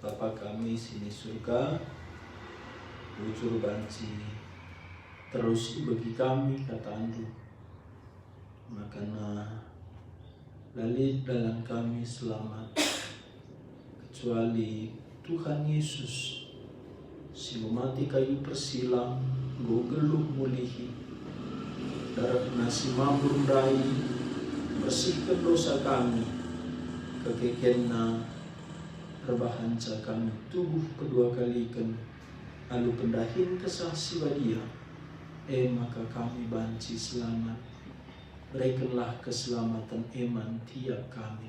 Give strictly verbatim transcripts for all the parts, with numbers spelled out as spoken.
Bapa kami si ni Surga, bujur banci terus ibegi kami kataNdu. Makana la lit dalan kami selamat, kecuali Tuhan Yesus, si enggo mate kayu persilang, enggo nggeluh mulihi. DarehNa si mambur ndai mbersihken dosa kami, kekekenNa erbahanca kami tubuh peduakaliken alu pendahin Kesah Si Badia, e maka kami banci selamat. Berekenlah keselamaten e man tiap kami.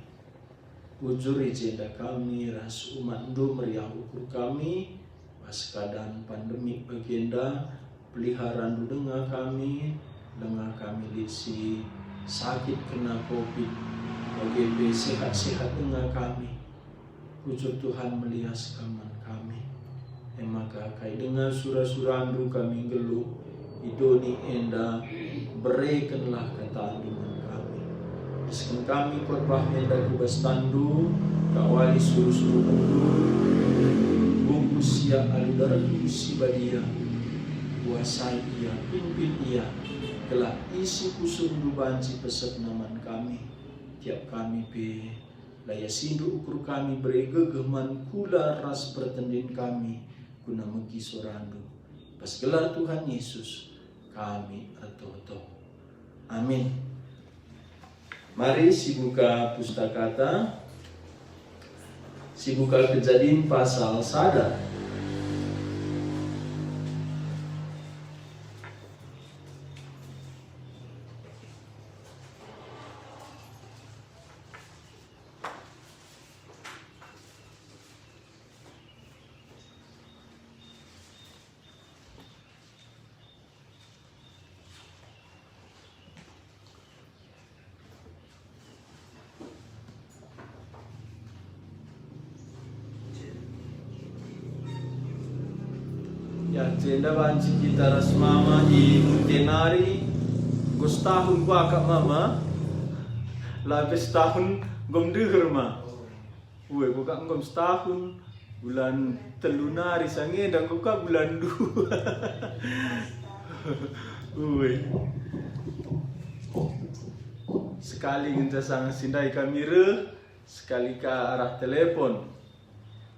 Bujur i jenda kami ras umatNdu meriah ukur kami, pas keadaan pandemik bagenda, peliharandu denga kami, denga kami lit si sakit kena covid, bage pe sehat-sehat denga kami. Bujur Tuhan melias Kam man kami. E maka kai denga sura-surandu kami nggeluh i doni enda, berekenlah kataNdu man kami. Isken kami khotbah enda ku bas tanNdu, kawali suruh-suruhenNdu, bungkus ia alu darehNdu si badia, kuasai ia, pimpin ia, gelah isi pusuhndu banci pesekna man kami. Tiap kami pe, la iasindu ukur kami bere gegeh man kula ras pertendin kami, guna megi sorandu. Pas gelar Tuhan Yesus, kami ertoto. Amin. Mari sibuka pustakata, sibuka Kejadin pasal sada. Ya, jenda banci kita ras mama i Munte nari. Enggo setahun kuakap mama. La pe setahun, enggo ndeher ma. Ue, kuakap enggo setahun. Bulan telu nari sangenda, enggo ka bulan dua. Ue. Sekali ngenca sanga si ndai kami reh, sekali ka arah telepon.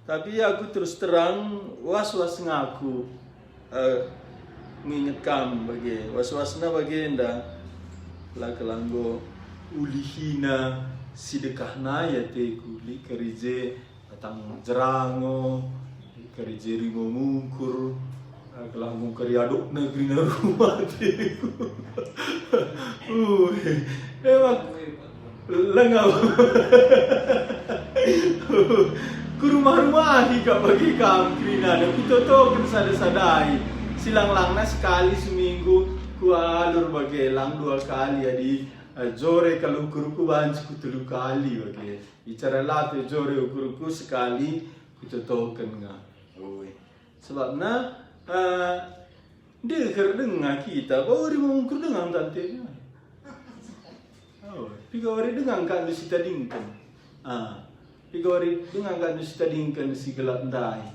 Tapi aku terus terang was-was ngaku, eh, nginget kam bage, was-wasna bagenda. La kelah enggo ulihina si dekah nai ateku, lit kari je batang jerango, lit kari je rimo mungkur, la kelah enggo kari adokna kerina rumah ateku. Uh, emang Lengau. Kurumah-rumahi kap bage kam kerina, kutotoken sada-sadai. Silang-langna sekali seminggu kualur bage, lang dua kali, adi, eh, jore kal ukurku banci ku telu kali bage. Bicara la pe jore ukurku, sekali kutotoken nga. Oi. Sebabna, eh, ndeher denga kita, bawari mungkur denga tante. Oh, piga wari denga engka ndu sitadingken. Ah, piga wari denga engka ndu sitadingken si gelap ndai.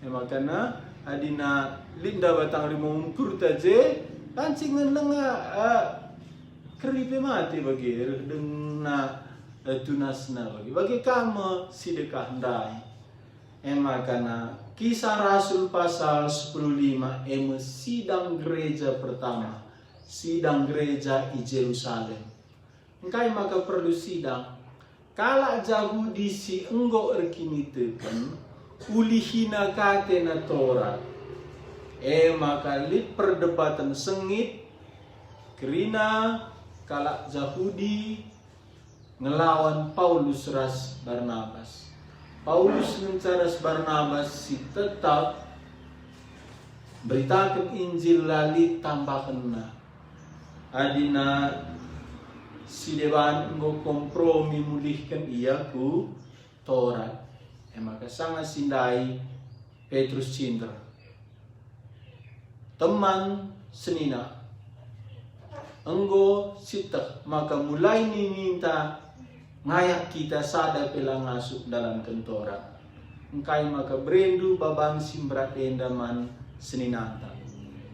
E makana, adina lit nda batang rimo mungkurta je, banci nge lenga, ah, keri pe mate bage, reh denga, eh, tunasna bage. Bage ka me si dekah ndai. E makana Kisah Rasul pasal sepuluh lima e me sidang gereja pertama, sidang gereja i Jerusalem. Engkai maka perlu sidang? Kalak Jahudi si enggo erkiniteken, ulihina ka atena Torat. E maka lit perdebaten sengit, kerina kalak Jahudi ngelawan Paulus ras Barnabas. Paulus ngenca ras Barnabas si tetap mberitaken Injil la lit tambakenna. Adina si deban enggo kompromi mulihken ia ku Torat. E maka sanga si ndai Petrus cinder. Teman senina, enggo sieteh maka mulai nininta ngayak kita sada pe la ngasup ndalanken Torat. Engkai maka berendu baban si mberat enda man seninanta?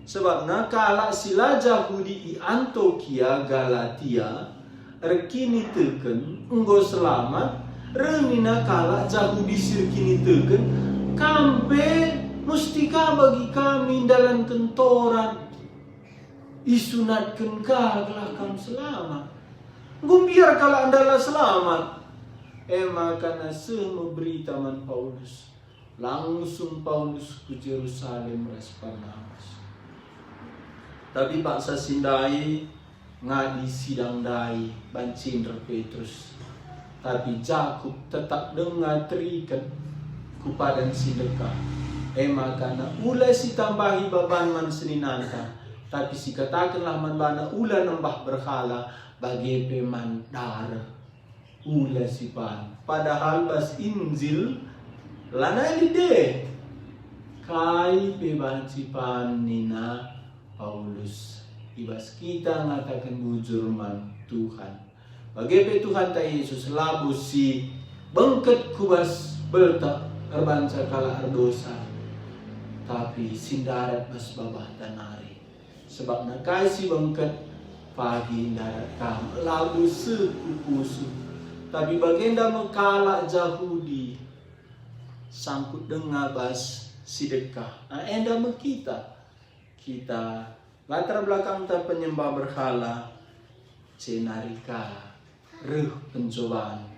Sebabna kalak si la Jahudi i Antiokia, Galatia, erkiniteken enggo selamat, reh nina kalak Jahudi si erkiniteken, "Kam pe musti ka bagi kami ndalanken Torat, isunatken ka gelah kam selamat." Enggo mbiar kalak enda la selamat. E maka seh me berita man Paulus. Langsung Paulus ku Jerusalem ras Barnabas. Tapi paksa si ndai ngadi sidang ndai banci nter Petrus. Tapi Jakup tetap denga teriket ku padan si ndekah. E maka ula sitambahi baban man seninanta, tapi sikatakenlah man bana ula nembah berhala, bage pe man dareh. Ula sipan. Padahal bas Injil lanai lit e. Kai pe banci pan nina Paulus, i bas kita ngataken bujur man Tuhan. Bage pe Tuhanta Jesus labo si bengket ku bas beltek erbanca kalak erdosa, tapi si ndarat bas babahta nari. Sebabna kai si bengket pagi ndarat kam, labo seh ku pusuh. Tapi bagenda me kalak Jahudi sangkut denga bas si dekah. Ah, enda me kita. Kita latar belakangta penyembah berhala, jenari ka reh pencoban.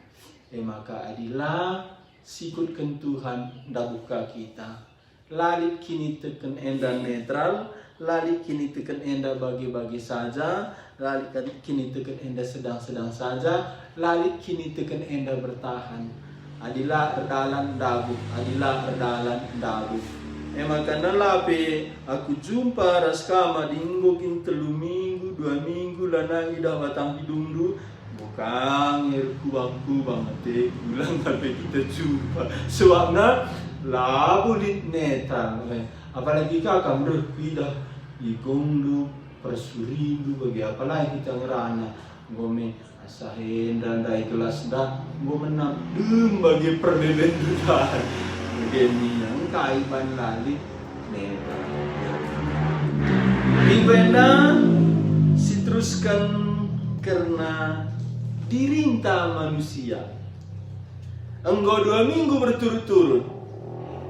E maka adi la sikutken Tuhan, ndabuh ka kita. La lit kiniteken enda netral, la lit kiniteken enda bage-bage saja, la lit kiniteken enda sedang-sedang saja, la lit kiniteken enda bertahan. Adi la erdalan, ndabuh, adi la erdalan, ndabuh. E maka la pe aku jumpa ras kam adi enggo kin telu minggu, dua minggu lanai idah batang hidungndu, Bukan erkubang-kubang ateku, langa pe kita jumpa. Sebabna labo lit netral, eh. Apalagi ka kam reh kuidah igongndu, persurindu, bage apalai kita ngerana. Enggo me asa enda ndai gelas nda, enggo menam dem bage perlelenndu dan. Bage me engkai ban la lit Minggu enda siterusken kerna dirinta manusia. Enggo dua minggu berturut-turut,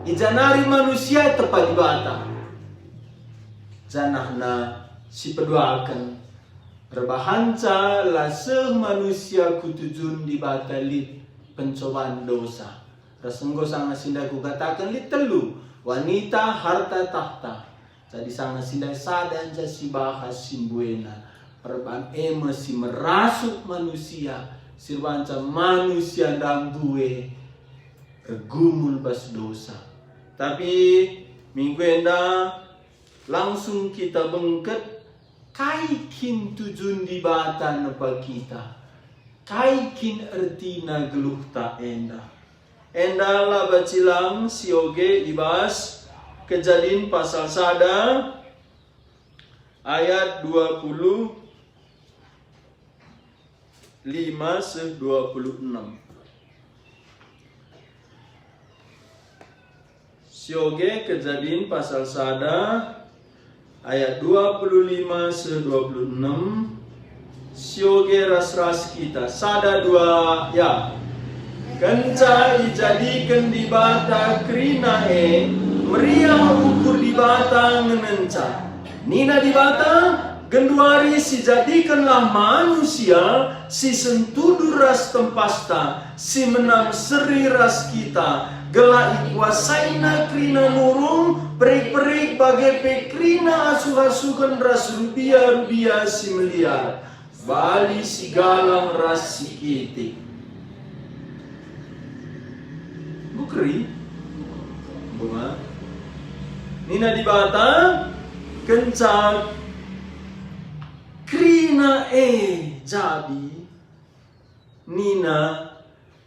i ja nari manusia tepa Dibata, janahna sipeduaken, erbahanca la seh manusia ku tujun Dibata lit pencoban dosa. Ras enggo sanga si ndai kukataken lit telu, wanita, harta, tahta. Jadi sanga si ndai sada nca si bahas si mbuena, perban e me si merasuk manusia, si erbanca manusia ndai mbue ergumul bas dosa. Tapi minggu enda langsung kita bengket, kai kin tujun Dibata nepa kita? Kai kin ertina geluhta enda? Enda la banci lang sioge i bas Kejadin pasal sada ayat dua puluh lima seh dua puluh enam. Sioge Kejadin pasal sada ayat dua puluh lima seh dua puluh enam, sioge ras-ras kita. Sada, dua, ya. Kenca ijadiken Dibata kerina e, meriah ukur Dibata ngenenca. Nina Dibata, genduari sijadikenlah manusia si sentudur ras tempasta, si menam seri ras kita, gelah ikuasaina kerina nurung, perik-perik bage pe kerina asuh-asuhen ras rubia-rubia si meliar, bali si galang ras si kitik. Bukeri? Bunga? Nina Dibata, kenca kerina e jadi, nina,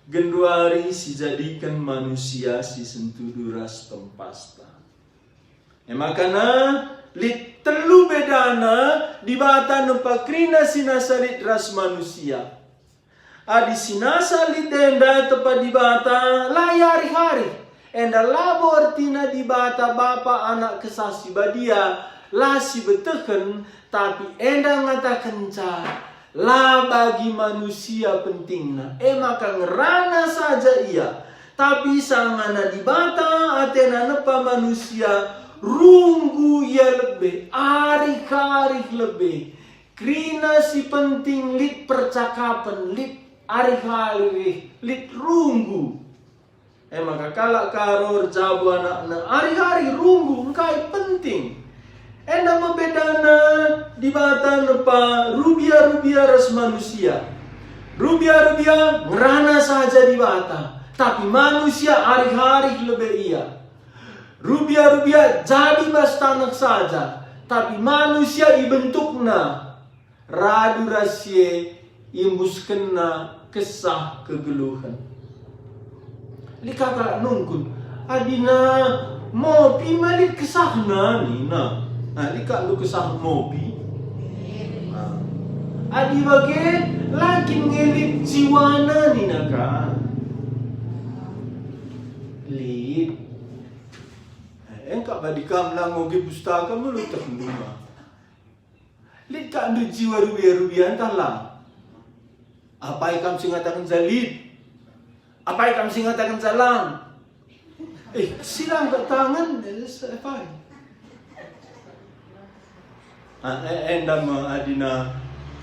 genduari sijadiken manusia si sentudur ras tempasta. E maka lit telu bedana Dibata nepa kerina si nasa lit ras manusia. Adi si nasa lit enda tepa Dibata, la iarih-arih. Enda labo ertina Dibata Bapa, Anak, Kesah Si Badia la sibetehen, tapi enda ngatakenca la bagi manusia pentingna, e maka ngerana saja ia. Tapi sangana Dibata atena nepa manusia, runggu ia lebe, arih-arih lebe. Kerina si penting lit percakapen, lit arih-arih, lit runggu. E maka kalak karo erjabu anakna, arih-arih runggu engkai penting. Enda me bedana Dibata nepa rubia-rubia ras manusia. Rubia-rubia ngerana saja Dibata, tapi manusia arih-arih lebe ia. Rubia-rubia jadi bas taneh saja, tapi manusia ibentukna. Radu ras si e iembuskenna kesah kegeluhen. Lit ka kalak nungkun, "Adina mopi ma lit kesahna," nina. Nah, lit ka ndu kesah mopi? Nah. Adi bage, la kin nge lit jiwana nina ka. Lit. Eh, engka badi kam la ngoge pustaka melu teh nduma. Lit ka ndu jiwa rubia-rubia ntah lang? Apai kam si ngatakenca lit? Apai kam si ngatakenca lang? Eh, si lang ka tangen, eh, s-, apai? Ah, e-, enda me adina,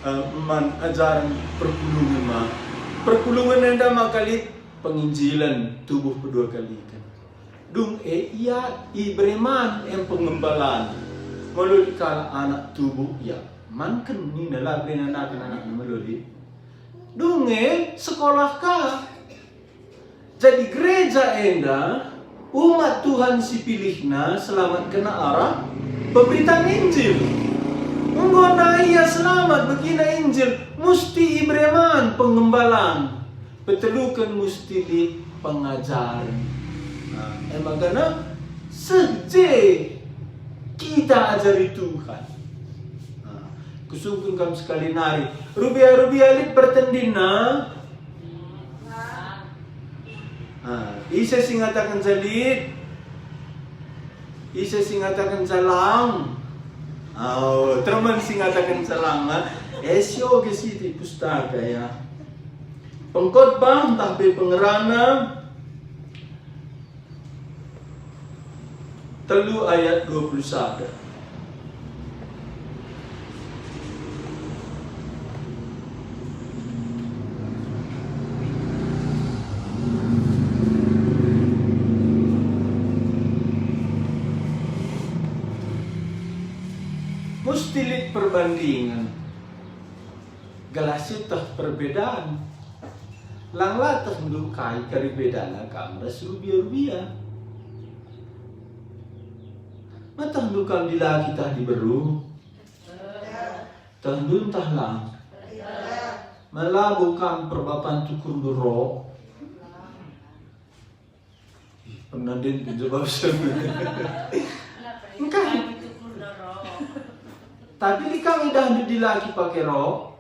eh, man ajaran perpulungen ma. Perpulungen enda maka lit penginjilen tubuh pedua kaliken. Dung e ia ibere man em pengembalan. Melo lit kalak anak tubuh ia. Manken nina la bere nanaken anakna melo lit. Dung e sekolah ka. Jadi gereja enda umat Tuhan si pilihna selamatkenna arah pemberitaan Injil. Enggo nai ia selamat begina Injil, musti ibere man pengembalan. Peteluken musti lit pengajaren. Nah, e maka seh je kita ajari Tuhan. Nah, kusungkun kam sekali nari. Rubia-rubia lit pertendinna. Nah, ise si ngatakenca lit? Ise si ngatakenca lang? Oh, teman si ngatakenca lang, ha? Eh, sioge sitik pustaka, ya. Pengkhotbah ntah pe Pengerana telu ayat dua puluh sada. Musti lit perbandingen. Gelah sieteh perbedaan. Lang la tehndu kai kari bedana kam ras rubia-rubia. Ma tehndu kam dilaki tah diberu? Tehndu ntah lang? Ma labo kam perbapan tukurndu rok? Ih, pernah den penjebab. Engkai. Tapi lit kam idahndu dilaki pake rok?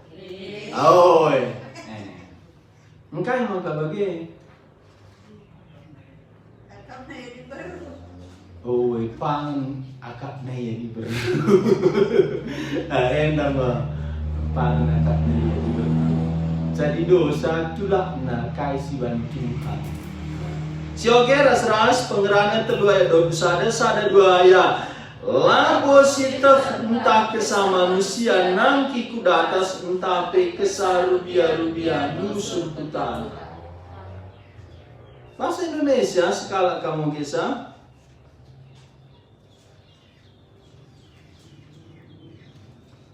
Oi. Eh. Engkai maka bage? Oi, pangen akapna ia diberu. Ah, enda me pangen akapna ia diberu. Jadi dosa tulakna kai si ban Tuhan. Sioge ras-ras Pengerana telu ayat dua puluh sada, sada dua ayat. Labo sieteh ntah kesah manusia nangki ku datas ntah pe kesah rubia-rubia nusur ku taneh. Bahasa Indonesia sekalak kamu kisah.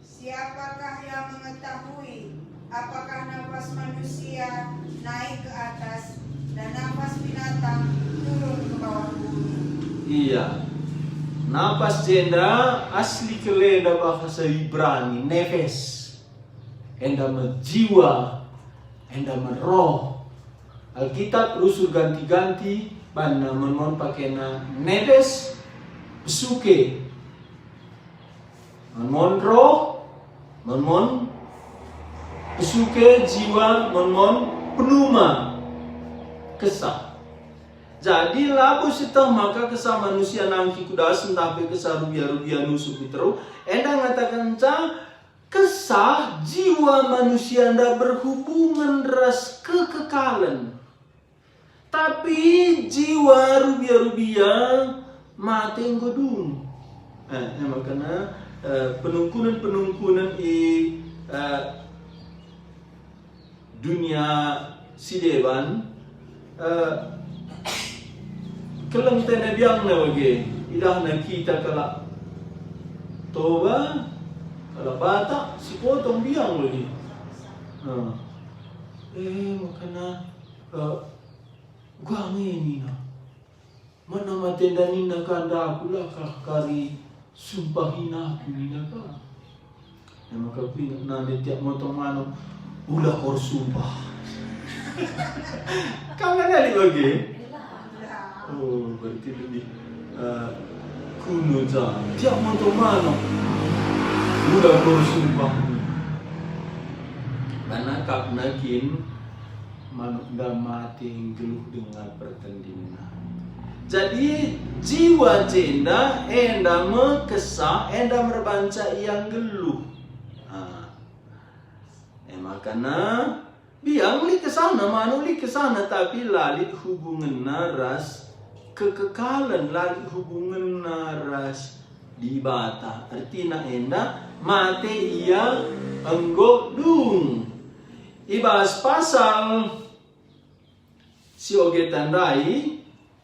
Siapakah yang mengetahui apakah nafas manusia naik ke atas dan nafas binatang turun ke bawah bumi? Iya. Nafas jenda asli kelenda bahasa Ibrani, nefes. Enda me jiwa, enda me roh. Alkitab rusur ganti-ganti banna, mon-mon pakena nefes, pesuke, mon-mon roh, mon-mon pesuke, jiwa, mon-mon penuma, kesah. Jadi labo sieteh maka kesah manusia nangki ku das ntah pe kesah rubia-rubia nusuk i teruh, enda ngatakenca kesah jiwa manusia enda berhubungen ras kekekalen. Tapi jiwa rubia-rubia mate enggo dung. Eh, e maka, eh, penungkunen-penungkunen i, eh, dunia si deban, eh, keleng tene biangna bage, idahna kita kalak Toba, kalak Batak, si potong biang bage. Nah. Eh, makana, eh, gua nge nina. Mana mate nda nina ka ndaku, la kah kari sumpahin aku nina ka. E maka kuinget nande tiap motong manuk, ula kor sumpah. Kam nandali bage? Oh, berarti lebih, eh, kuno ja. Tiap motong manuk, ula kor sumpah. Banakapna kin manuk enda mate nggeluh denga pertendinna. Jadi, jiwa jenda enda me kesah, enda merbanca ia nggeluh. Ah. E makana, biang lit kesahna, manuk lit kesahna, tapi la lit hubungenna ras kekekalen, la lit hubungenna ras Dibata. Ertina enda, mate ia enggo dung. I bas pasal si oge tandai,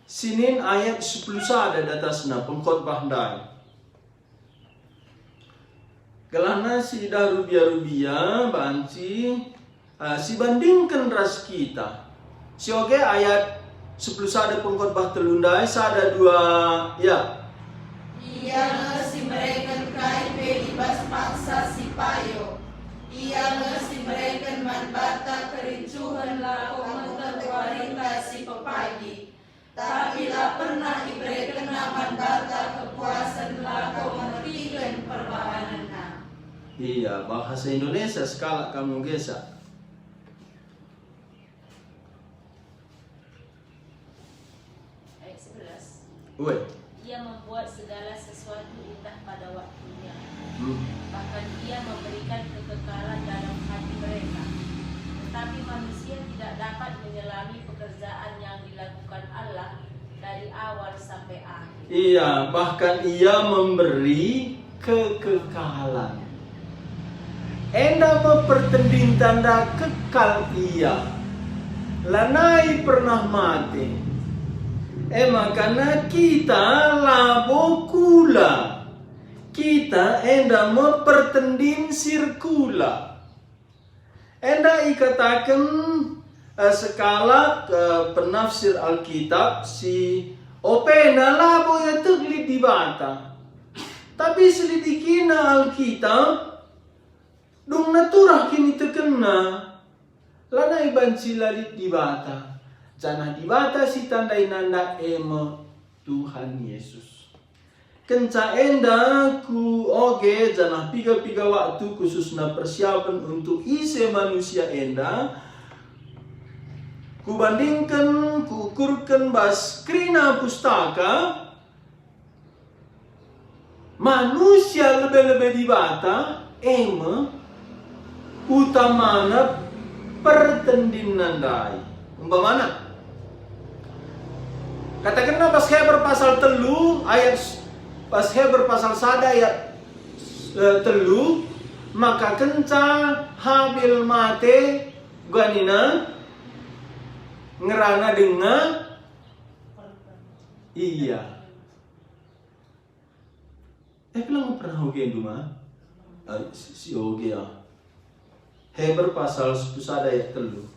sinin ayat sepuluh sada datasna Pengkhotbah ndai. Gelahna si idah rubia-rubia banci, eh, sibandingken ras kita. Si oge ayat sepuluh sada Pengkhotbah telu ndai, sada, dua, ya. Ia nge si mereken kai pe i bas paksa si payo. Ia nge si mereken man banta kerincuhen lako meteh warita si pepagi, tapi la pernah iberekenNa man banta kepuasen lako metiken perbahanenNa. Iya, bahasa Indonesia sekalak kamu gesa. Ayat sebelas. Ue. Ia membuat segala sesuatu indah pada waktunya. Hmm. Bahkan Ia memberikan kekekalan dalam hati mereka. Tetapi manusia tidak dapat menyelami pekerjaan yang dilakukan Allah dari awal sampai akhir. Iya, bahkan Ia memberi kekekalan. Enda me pertendinta enda kekal ia, lanai pernah mate. E makana kita labo kula. Kita enda me pertendin si erkula. Enda ikataken, eh, sekalak, eh, penafsir Alkitab si opena labo ia tek lit Dibata. Tapi selidikina Alkitab, dungna turah kinitekenna, lanai banci la lit Dibata, janah Dibata si tandai nanda e me Tuhan Yesus. Kenca enda ku oge janah piga-piga waktu khususna persiapen untuk ise manusia enda, kubandingken, kuukurken bas kerina pustaka, manusia lebe-lebe Dibata, e me utamana pertendinna ndai. Umpamana, katakenna bas Heber pasal telu ayat s-, bas Heber pasal sada ayat, eh, telu, maka kenca Habil mate, uga nina, ngerana denga, iya. Eh, pelanggu pernah ogendu ma? Eh, si, si oge, ah. Heber pasal sepuluh sada ayat telu.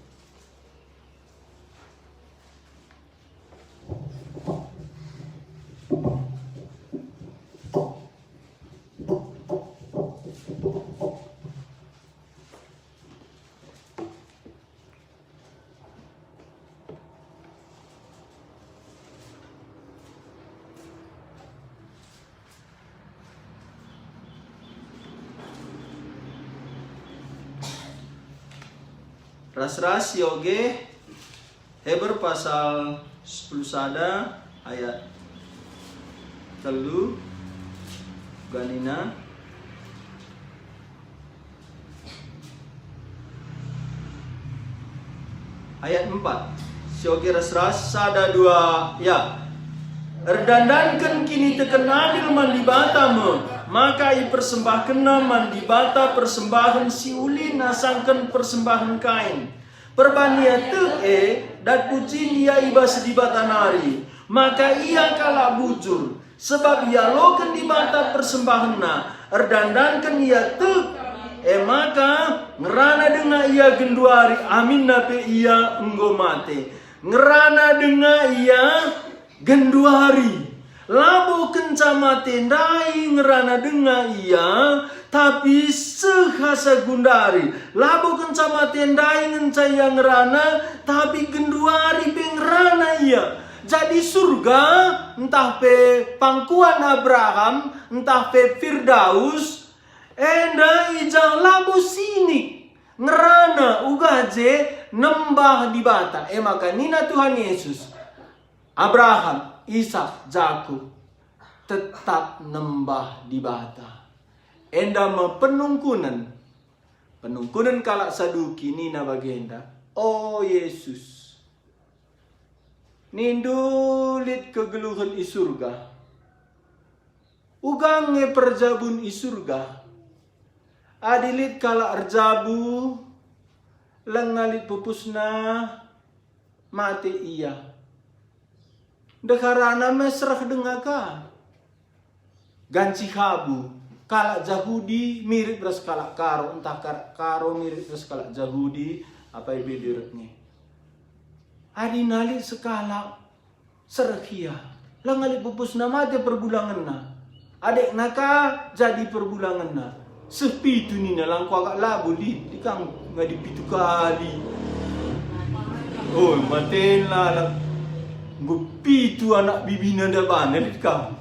Ras-ras si oge, Heber pasal Sepuluh sada ayat telu, ganina. Ayat empat. Sioge ras-ras, sada, dua, ya. Erdandanken kiniteken adil man Dibata me, maka ipersembahkenna man Dibata persembahen si ulin asangken persembahen Kain. Perban ia tek e, dat pucin ia i bas Dibata nari, maka ia kalak bujur, sebab ialoken Dibata persembahenna, erdandanken ia tek. E maka, ngerana denga ia genduari, aminna pe ia enggo mate. Ngerana denga ia genduari. Labo kenca mate ndai ngerana denga ia, tapi seh asa gundari. Labo kenca mate ndai ngenca ia ngerana, tapi genduari pe ngerana ia. Jadi Surga, ntah pe pangkuan Abraham, ntah pe Firdaus, enda i ja labo sinik ngerana uga je nembah Dibata. E maka nina Tuhan Yesus, Abraham, Isak, Jakup tetap nembah Dibata. Enda me penungkunen. Penungkunen kalak Saduki nina bagenda, "O Yesus, nindu lit kegeluhen i Surga. Uga nge perjabun i Surga. Adi lit kalak erjabu, langa lit pupusna, mate ia. Ndeharana me sereh denga ka." Ganci habu, kalak Jahudi mirip ras kalak Karo, ntah kalak Karo mirip ras kalak Jahudi, apai pe direk nge. Adi na lit sekalak sereh ia, langa lit pupusna, mate perbulangenna. Adekna ka jadi perbulangenna. Seh pitu nina, langku agak labo lit, ikang ngadi pitu kali. Oh, maten lalap. Enggo pitu anak bibina ndabana lit kam.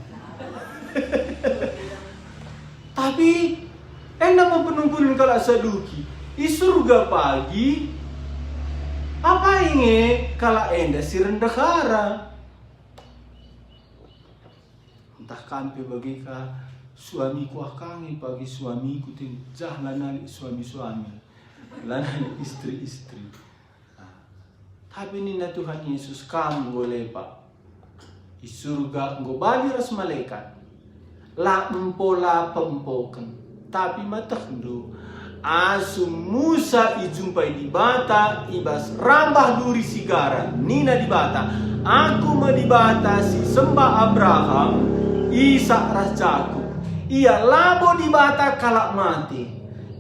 Tapi enda me penungkunen kalak Saduki. I Surga pagi, apai nge kalak enda si rendahara? Ntah kam pe bage ka, suamiku ah ka nge pagi suamiku, tin, jah lanai suami-suami. Lanai istri-istri. Nah, tapi nina Tuhan Yesus, "Kam enggo lepak. I Surga enggo bali ras malekat. La empo la pempoken, tapi metehndu. Asum Musa ijumpai Dibata i bas rambah duri si gara, nina Dibata, 'Aku me Dibata si sembah Abraham, Isak ras Jakup.' Ia labo Dibata kalak mate.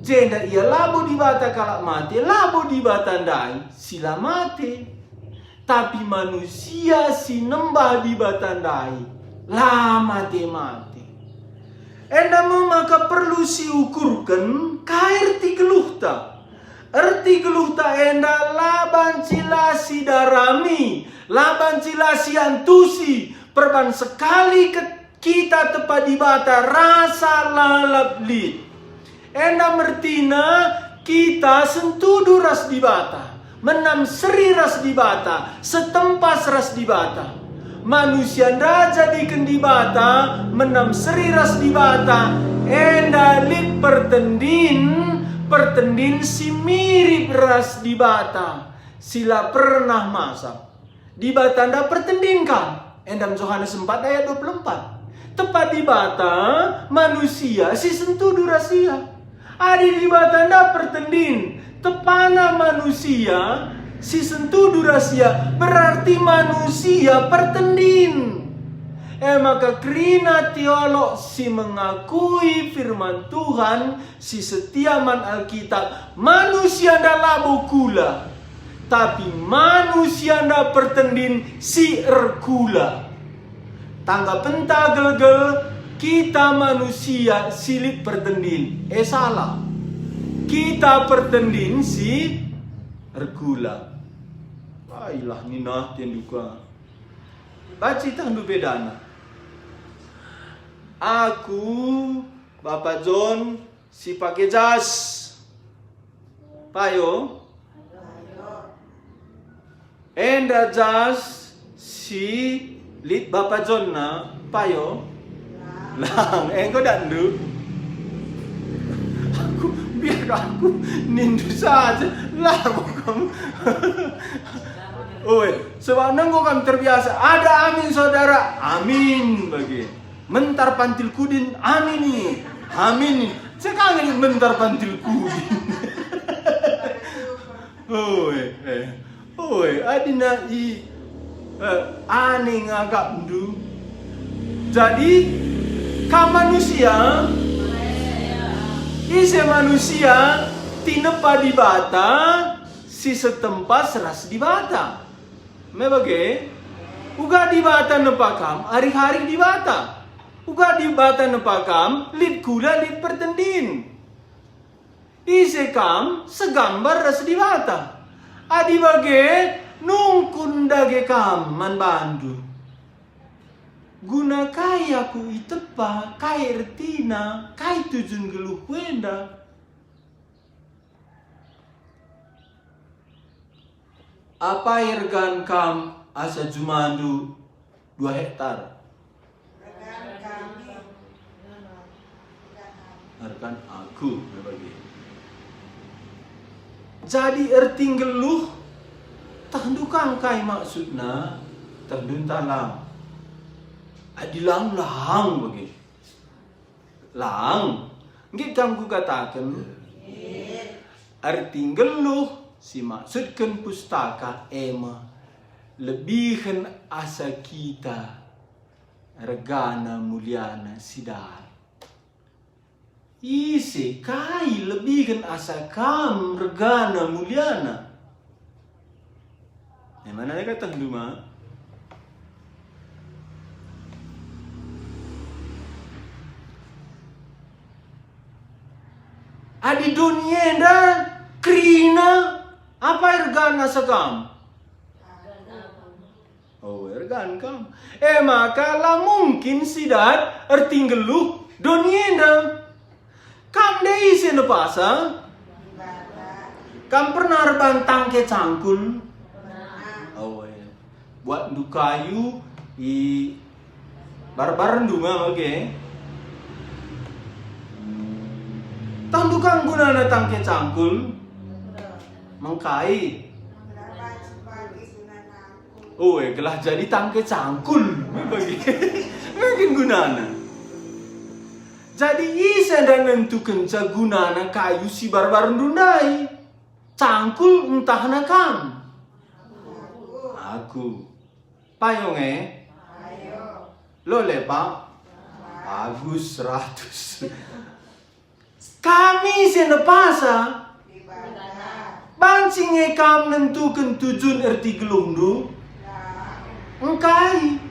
Jenda ia labo Dibata kalak mate, labo Dibata ndai si la mate, tapi manusia si nembah Dibata ndai la mate-mate." Enda me maka perlu siukurken kai erti geluhta. Erti geluhta enda la banci la sidarami, la banci la siantusi, perban sekali ket-, kita tepa Dibata rasa lalap lit. Enda me ertina kita sentudu ras Dibata, menam seri ras Dibata, setempas ras Dibata. Manusia enda jadiken Dibata, menam seri ras Dibata, enda lit pertendin, pertendin si mirip ras Dibata, si la pernah masap. Dibata enda pertendin ka, endam Johanes empat ayat dua puluh empat. Tepa Dibata, manusia si sentudu ras Ia. Adi Dibata enda pertendin, tepana manusia si sentudu ras Ia, berarti manusia pertendin. E maka kerina teolog si mengakui firman Tuhan si setia man Alkitab, manusia enda labo kula, tapi manusia enda pertendin si erkula. Tanggapenta gelgel, kita manusia si lit pertendin. Eh, salah. Kita pertendin si erkula. Ailah nina atendu ka. Banci itahndu bedana. Aku, Bapa John, si pake jas. Payo. Enda jas Si lit bapa jonna payo? Lang, enggo datndu? Aku, biar aku nindu saja. Lah, kamu. Oi, sebab nenggo kam terbiasa. Ada amin, saudara. Amin bagi. Mentar pantil kudin, amin. Amin. Sekarang ini mentar pantil kudin. Oi, eh. Oi, adina i, eh, aneh ngagapndu. Jadi, kam manusia, ise manusia, tinepa Dibata, si setempa ras Dibata. Me bage, uga Dibata nepa kam, arih-arih Dibata. Uga Dibata nepa kam, lit kula, lit pertendin. Ise kam segambar ras Dibata. Adi bage, nungkun dage kam man bandu. Guna kai aku itepa, kai ertina, kai tujun geluhku enda? Apai ergan kam asa jumandu dua hektar? Ergan kami. Ergan aku me bage. Jadi erti nggeluh, tehndu kam kai maksudna, tehndu ntah lang? Adi lang, lang bage. Lang, nggit kam kukataken? Erti nggeluh si maksudken pustaka e me lebihen asa kita, regana muliana si dat. Ise kai lebihen asa kam regana muliana? E mana dage tehndu ma? Adi doni enda kerina, apai ergan asa kam? Oh, ergan kam. E maka la mungkin si dat erti nggeluh doni enda. Kam nde ise nepasa? Kam pernah erban tangke cangkul? Oh, iya. Buatndu kayu i barbarndu ma bage. Tehndu kam gunana tangke cangkul? Mengkai? Ue, gelah jadi tangke cangkul. Bagi, bagi gunana. Jadi ise enda nentukenca gunana kayu si barbarndu ndai? Cangkul ntah na kam? Aku. Payo nge? Lole, Pak? Bagus, seratus. Kam ise nepasa? Banci nge kam nentuken tujun erti geluhndu? Engkai?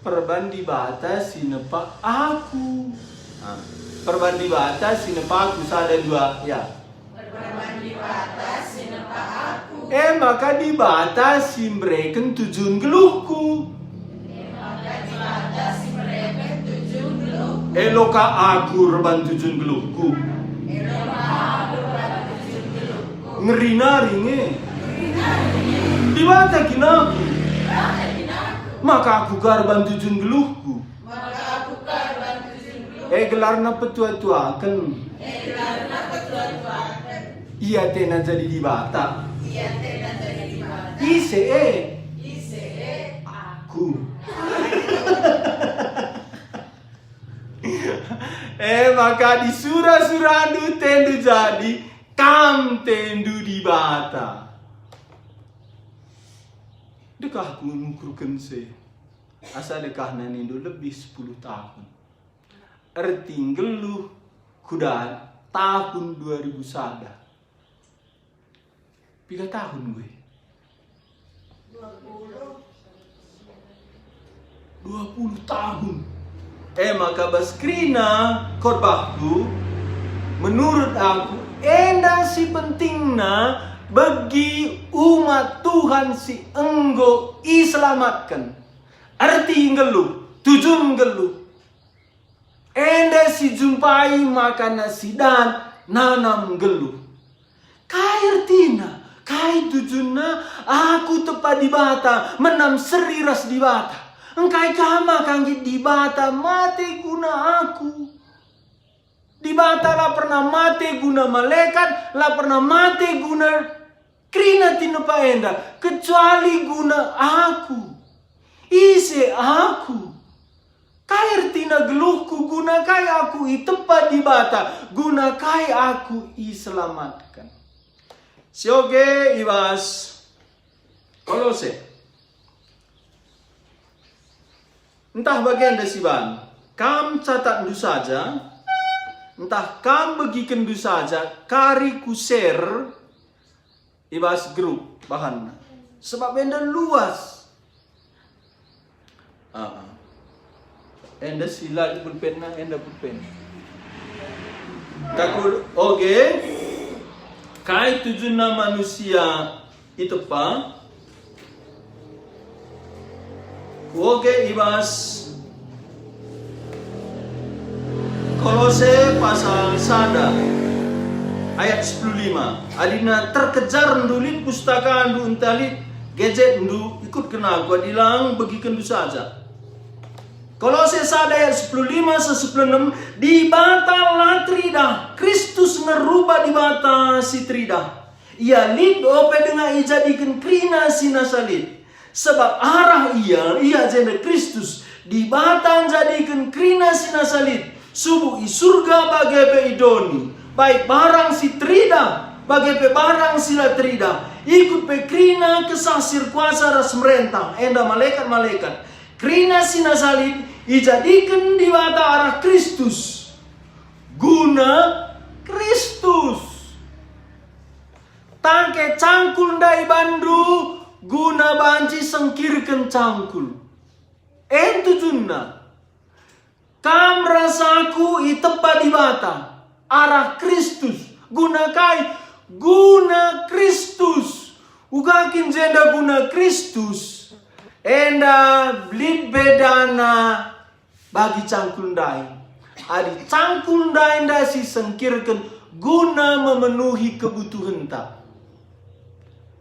Perban Dibata si nepa aku. Ah, perban Dibata si nepa aku, sada, dua, ya. Perban Dibata si nepa aku. E maka Dibata si mbereken tujun geluhku. E maka Dibata si mbereken tujun geluhku. Elo ka aku erban tujun geluhku. Elo ka aku erban tujun geluhku. Ngeri nari nge. Ngeri nari nge. Dibata kin aku. Dibata kin aku. Maka aku ka erban tujun geluhku. Maka aku ka erban tujun geluhku. E gelarna petua-tuaken. E gelarna petua-tuaken. Ia tena jadi Dibata. Ia tena jadi Dibata. Ise e? Ise e? Aku. E maka di sura-surandu tendu jadi, kam tendu Dibata. Dekah ku ngukurken se. Asa dekahna nindu lebih sepuluh tahun. Erti nggeluh kuda tahun dua ribu sada. Piga tahun gue? Dua puluh tahun. E maka bas kerina khotbahku, menurut aku, enda si pentingna bagi umat Tuhan si enggo iselamatken. Erti nggeluh, tujun nggeluh. Enda si jumpai makana si dan nanam nggeluh. Kai ertina? Kai tujunna? Aku tepa Dibata, menam seri ras Dibata. Engkai ka maka nggit Dibata mate guna aku? Dibata la pernah mate guna malekat, la pernah mate guna kerina tinepa enda, kecuali guna aku. Ise aku? Kai ertina geluhku? Guna kai aku itepa Dibata? Guna kai aku iselamatken? Sioge i bas Kolose. Ntah bagenda siban, kam catatndu saja, ntah kam begikenndu saja kari ku share i bas grup bahanna. Sebab enda luas. Ah, ah. Enda sila pulpenna, enda pulpen. Takut oge, kai tujunna manusia itepa? Oge i bas Kolose pasal sada ayat sepuluh lima. Adina terkejar ndulit pustakandu ntah lit gadgetndu, ikutken aku, adi lang begikenndu saja. Kolose sada ayat sepuluh lima seh sepuluh enem, Dibata la teridah, Kristus nge rupa Dibata si teridah. Ia lit ope denga ijadiken kerina si nasa lit. Sebab arah ia, ia jenda Kristus, Dibata njadiken kerina si nasa lit, subuk i Surga bage pe i doni, bait barang si teridah, bage pe barang si la teridah, ikut pe kerina kesah si erkuasa ras merentah, enda malekat-malekat. Kerina si nasa lit ijadiken Dibata arah Kristus, guna Kristus. Tangke cangkul ndai banndu guna banci sengkirken cangkul. En tujunna. Kam ras aku itepa Dibata arah Kristus. Guna kai? Guna Kristus. Uga kin jenda guna Kristus? Enda lit bedana bagi cangkul ndai. Adi cangkul ndai enda sisengkirken guna memenuhi kebutuhenta.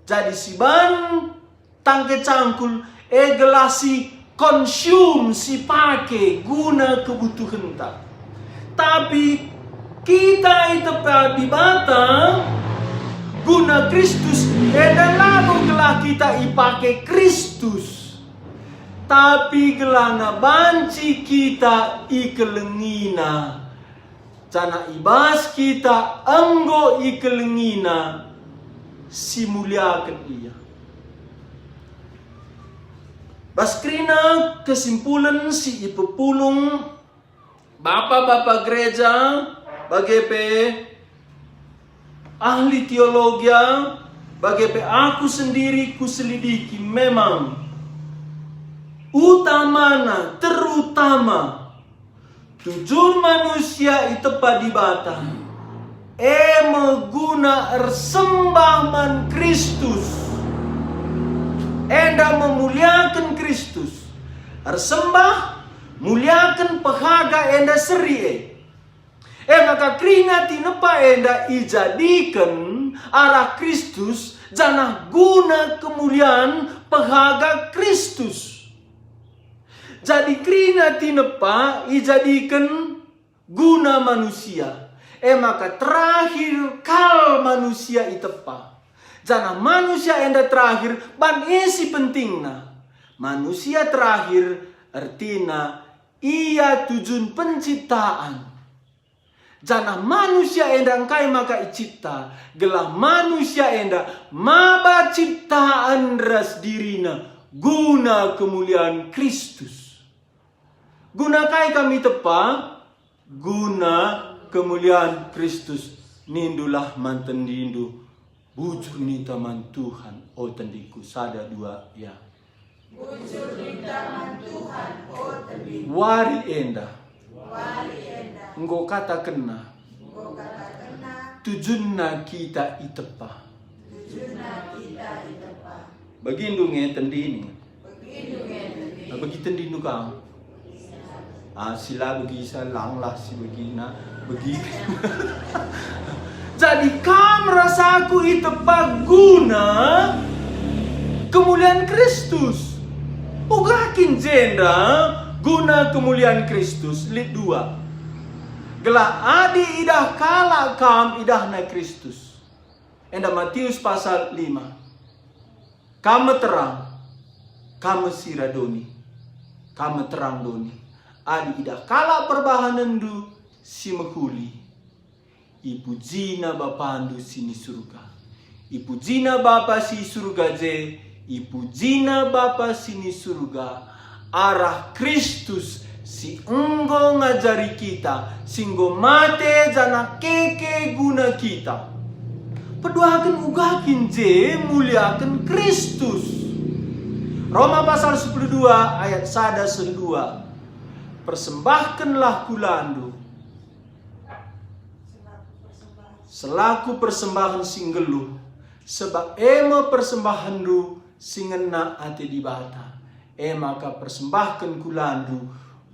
Jadi siban tangke cangkul, e gelah si konsum, sipake guna kebutuhenta. Tapi kita itepa Dibata guna Kristus, enda labo gelah kita ipake Kristus, tapi gelahna banci kita ikelengina. Janah i bas kita enggo ikelengina si muliaken Ia. Bas kerina kesimpulen si ipepulung bapa-bapa gereja, bage pe ahli teologia, bage pe aku sendiri kuselidiki, memang utamana, terutama, tujun manusia itepa Dibata, e me guna ersembah man Kristus, enda memuliaken Kristus. Ersembah, muliaken, pehaga enda seri e. E maka kerina tinepa enda ijadiken arah Kristus, janah guna kemulian pehaga Kristus. Jadi kerina tinepa ijadiken guna manusia, e maka terakhir kal manusia itepa. Janah manusia enda terakhir, ban e si pentingna. Manusia terakhir ertina ia tujun penciptaan. Janah manusia enda engkai maka icipta, gelah manusia enda maba ciptaan ras dirina guna kemulian Kristus. Guna kai kam itepa? Guna kemulian Kristus. Nindulah man tendindu, bujur ninta man Tuhan, o tendingku, sada dua, ya. Bujur ninta man Tuhan, o tendingku. Wari enda. Wari enda. Enggo katakenna. Enggo katakenna. Tujunna kita itepa. Tujunna kita itepa. Begindu nge tendini. Begindu nge tendini. Ah, begi tendindu kam. Ah, si la begi, sa langlah si begina, begi. Jadi kam ras aku itepa guna kemulian Kristus. Uga kin jenda guna kemulian Kristus? Lit dua. Gelah adi idah kalak kam, idahna Kristus. Enda Matius pasal lima. Kam me terang, kam me sira doni, kam me terang doni. Adi idah kalak perbahanenndu si mehuli, ipujina Bapandu si ni Surga. Ipujina Bapa si Surga je, ipujina Bapa si ni Surga, arah Kristus si enggo ngajari kita, si enggo mate janah keke guna kita. Peduaken uga kin je muliaken Kristus. Roma pasal sepuluh dua ayat sada seh dua. Persembahkenlah kulandu selaku persembahen si nggeluh, sebab e me persembahenndu si ngena ate Dibata. E maka persembahken kulandu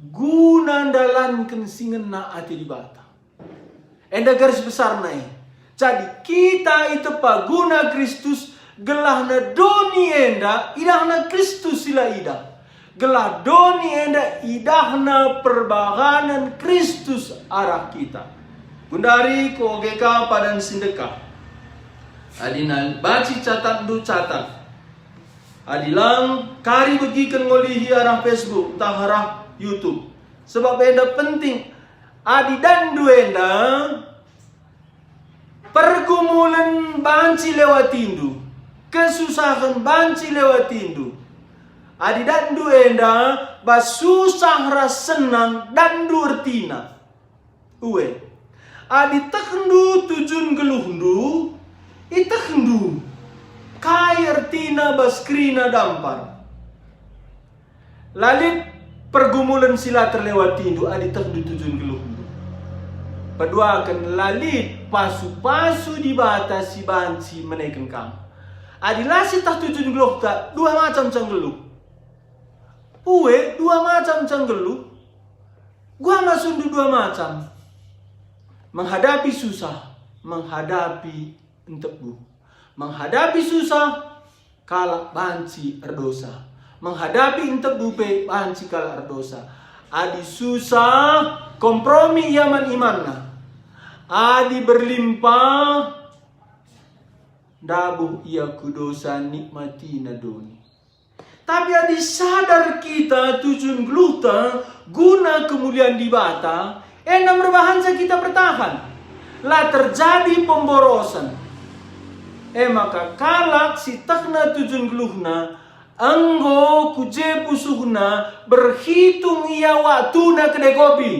guna ndalanken si ngena ate Dibata. Enda garis besarna e. Jadi, kita itepa guna Kristus, gelahna doni enda idahna Kristus si la idah. Gelah doni enda idahna perbahanen Kristus arah kita. Gundari kuoge ka padan si ndekah. Adi na banci catatndu, catat. Adi lang, kari begiken ngolihi arah Facebook ntah arah YouTube. Sebab enda penting. Adi datndu enda, pergumulen banci lewatindu, kesusahen banci lewatindu. Adi datndu enda, bas susah ras senang datndu ertina. Ue, adi tehndu tujun geluhndu, itehndu kai ertina bas kerina dampar. La lit pergumulen si la terlewatindu adi tehndu tujun geluhndu. Peduaken, la lit pasu-pasu Dibata si banci meneken kam. Adi la sieteh tujun geluhta, dua macam ca nggeluh. Ue, dua macam ca nggeluh. Gua maksudndu dua macam. Menghadapi susah, menghadapi entebu. Menghadapi susah, kalak banci erdosa. Menghadapi entebu pe banci kalak erdosa. Adi susah, kompromi ia man imanna. Adi berlimpah, ndabuh ia ku dosa, nikmatina doni. Tapi adi sadar kita tujun geluhta guna kemulian Dibata, enda merbahanca kita bertahan. La terjadi pemborosen. E maka kalak si tehna tujun geluhna, enggo ku je pusuhna, berhitung ia waktuna kedai kopi,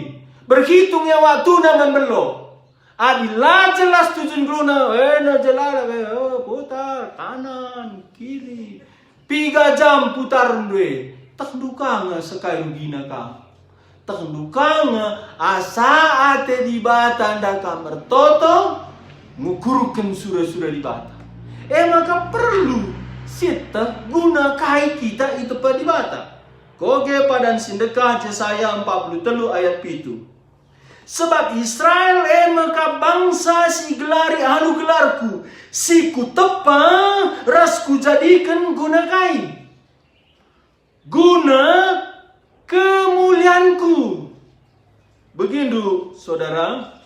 berhitung ia waktuna man belo. Adi la jelas tujun geluhna, enda jelala, eh, putar kanan, kiri. Piga jam putarndu e, tehndu ka nge sekai rugina kam. Tehndu ka nge asa ate Dibata enda kam ertoto, ngukurken sura-sura Dibata. E maka perlu sieteh guna kai kita itepa Dibata. Koge padan si ndekah Jesaya empat puluh telu ayat pitu. Sebab Israel e me kap bangsa si igelari alu gelarku, si kutepa ras kujadiken guna kai? Guna kemulianku. Begindu, saudara.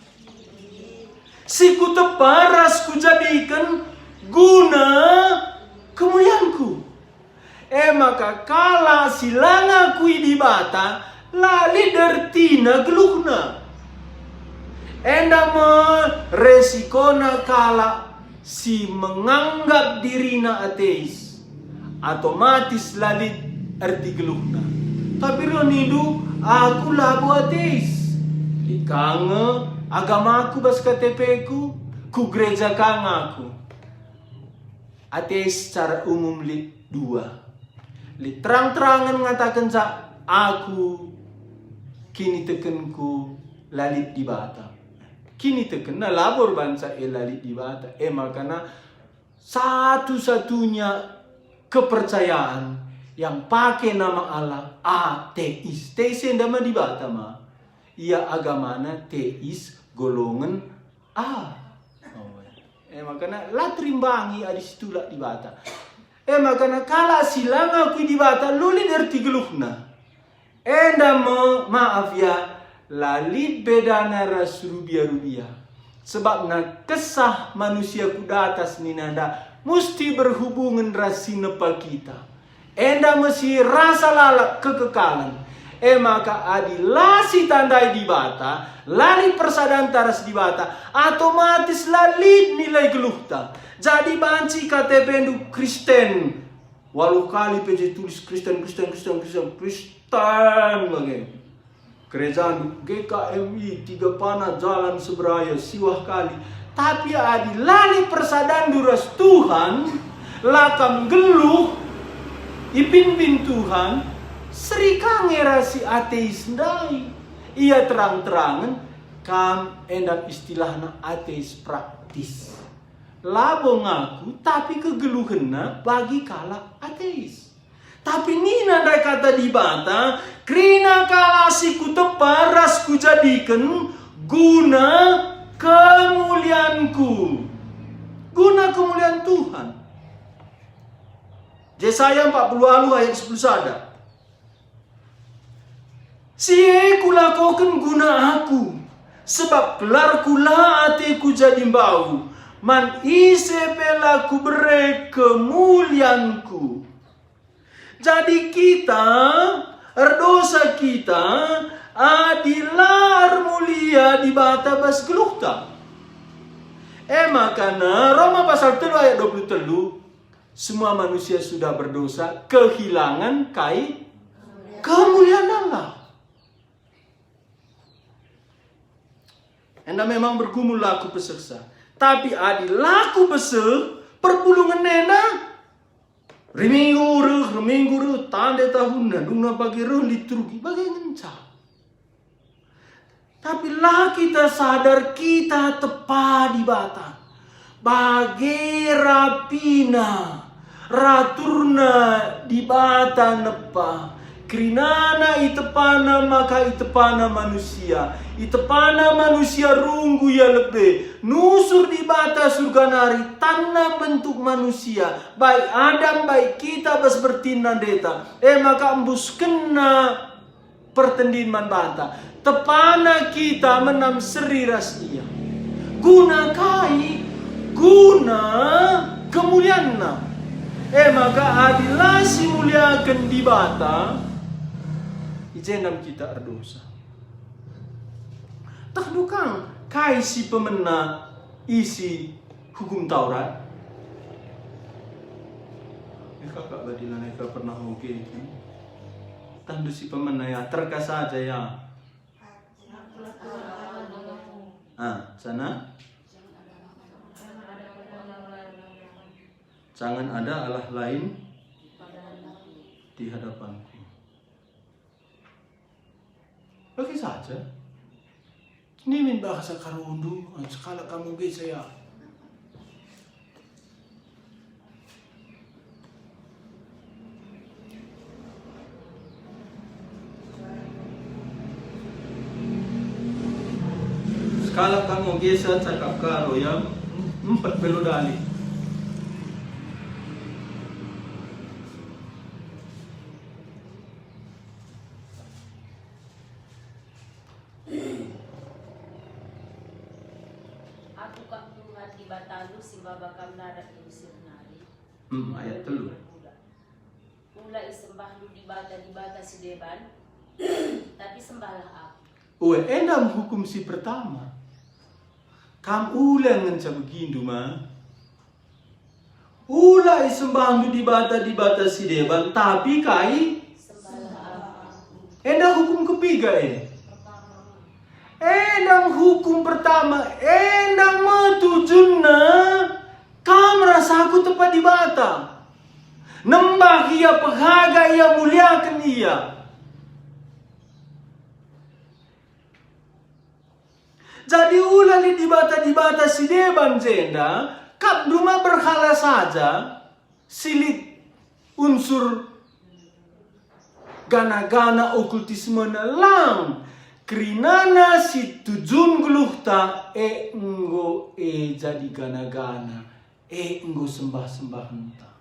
Si kutepa ras kujadiken guna kemulianku. E maka kalak si la ngakui Dibata la lit ertina geluhna. Enda me resikona kalak si menganggap dirina ateis, otomatis la lit erti geluhna. Tapi reh nindu, "Aku labo ateis. Lit ka nge agamaku bas K T P-ku, ku gereja ka nge aku." Ateis secara umum lit dua. Lit terang-terangen ngatakenca, "Aku kinitekenku la lit Dibata." Kinitekenna labo erbahanca e la lit Dibata. E makana satu-satunya kepercayaan yang pake nama Allah ateis. Teis enda ma Dibata ma. Ia agamana teis golongen A. Oh. E makana la terimbangi adi situlak Dibata. E makana kalak si la ngakui Dibata la lit erti geluhna. Enda me, maaf ya, la lit bedana ras rubia-rubia. Sebabna kesah manusia ku datas nina enda musti berhubungen ras si nepa kita. Enda me si rasa lalap kekekalen. E maka adi la sitandai Dibata, la lit persadanta ras Dibata, otomatis la lit nilai geluhta. Jadi banci K T P-ndu Kristen, waluh kali pe je tulis Kristen, Kristen, Kristen, Kristen, Kristen bage. Gerejandu G K M I, tiga pana Jalan Seberaya, siwah kali. Tapi adi la lit persadanndu ras Tuhan, la kam nggeluh, ipimpin Tuhan, seri ka nge ras si ateis ndai. Ia terang-terangen, kam enda istilahna ateis praktis. Labo ngaku, tapi kegeluhenna bagi kalak ateis. Tapi nina ndai Kata Dibata, "Kerina kalak si kutepa ras kujadiken guna kemulianku." Guna kemulian Tuhan. Jesaya empat puluh waluh ayat sepuluh sada. "Si e kulakoken guna Aku, sebab gelarKu la ateKu jadi mbau, man ise pe la Kubere kemulianKu." Jadi kita, erdosa kita, adi la ermulia Dibata bas geluhta. E makana Roma pasal telu ayat dua puluh telu, "Semua manusia sudah berdosa, kehilangan kai kemulian Allah." Enda memang bergumul la kupesehsa. Tapi adi la kubeseh, perpulungen enda, riminggu reh, riminggu reh, tande tahunna, dungna bage reh liturgi, bage ngenca. Tapi la kita sadar kita tepa Dibata. Bage rapina, raturna Dibata nepa. Kerinana itepana maka itepana manusia. Itepana manusia runggu ia lebe. Nusur Dibata Surga nari tanna bentuk manusia. Baik Adam, baik kita bas bertinna ndeta. E maka embuskenna pertendin man banta. Tepana kita menam seri ras ia. Guna kai? Guna kemulianna. E maka adi la simuliaken Dibata, i jenda me kita erdosa. Tehndu kang kai si pemena isi Hukum Taurat? Eh, kakak badi lanai ka pernah oge, kan? Tehndu si pemena ya, terka saja ya. Ah, sana? Jangan ada Allah lain di hadapanku. Bagi saja. Nimin bahasa Karundu, sekalak kamu ge saya. Sekalak kamu ge saya cakap karo ya, empat pelu dali. Aku kap Tuhan Dibatandu si maba kam ndarat i Mesir nari. Hmm, ayat telu. Ula isembahndu dibata-dibata si deban, tapi sembahlah Aku. Ue, enda me hukum si pertama. Kam ula ngenca begindu ma. Ula isembahndu dibata-dibata si deban, tapi kai? Enda hukum kepiga e. Enda hukum pertama, enda me tujunna kam ras aku tepa Dibata. Nembah Ia, pehaga Ia, muliaken Ia. Jadi ula lit dibata-dibata si deban jenda, kap duma berhala saja, si lit unsur gana-gana okultismena lang. kerinana si tujun geluhta, e enggo e jadi gana-gana, e enggo sembah-sembahenta.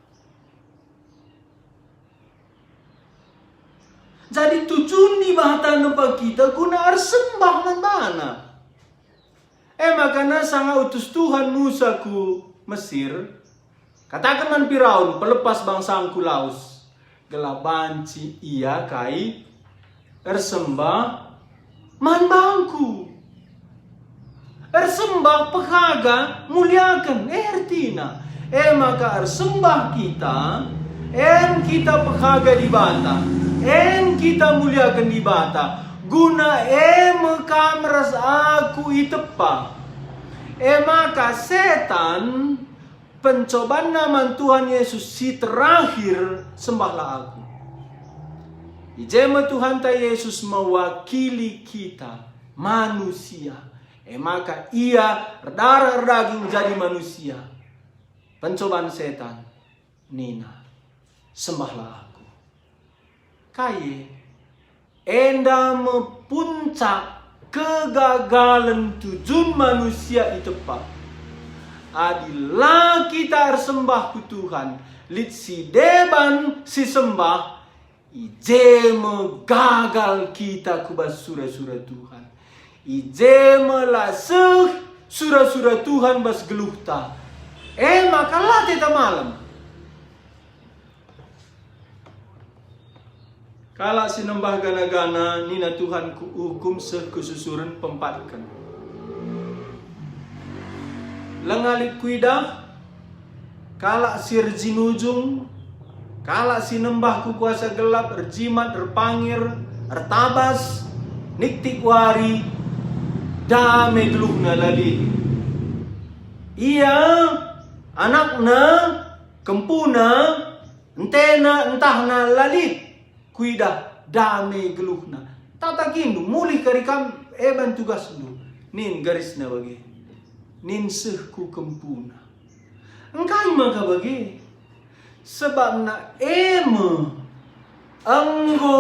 Jadi tujun Dibata nempa kita guna ersembah man baNa. E maka sanga utus Tuhan Musa ku Mesir, kataken man Firaun, "Pelepas bangsangku lawes, gelah banci ia kai ersembah man bangku." Ersembah, pehaga, muliaken, e ertina. E maka ersembah kita, en kita pehaga Dibata, en kita muliaken Dibata, guna e me kam ras aku itepa. E maka setan pencobanna man Tuhan Yesus si terakhir, "Sembahlah aku." I je me Tuhanta Yesus mewakili kita, manusia. E maka ia erdarah erdaging jadi manusia. Pencoban setan nina, "Sembahlah aku." Kai e? Enda me puncak kegagalen tujun manusia itepa. Adi la kita ersembah ku Tuhan, lit si deban si sembah, i je me gagal kita ku bas sura-sura Tuhan. I je me la seh sura-sura Tuhan bas geluhta. E maka la teta malem. Kalak si nembah gana-gana, nina Tuhan, "Kuukum seh kesusuren pempatken." Langa lit kuidah kalak si erjinujung, kalak si nembah ku kuasa gelap, erjimat, erpangir, ertabas, niktik wari, dame geluhna la lit. Ia, anakna, kempuna, entena, ntahna la lit kuidah dame geluhna. Tatakindu, mulih kari kam e ban tugasndu. Nin garisna bage. Nin seh ku kempuna. Engkai maka bage? Sebabna e me enggo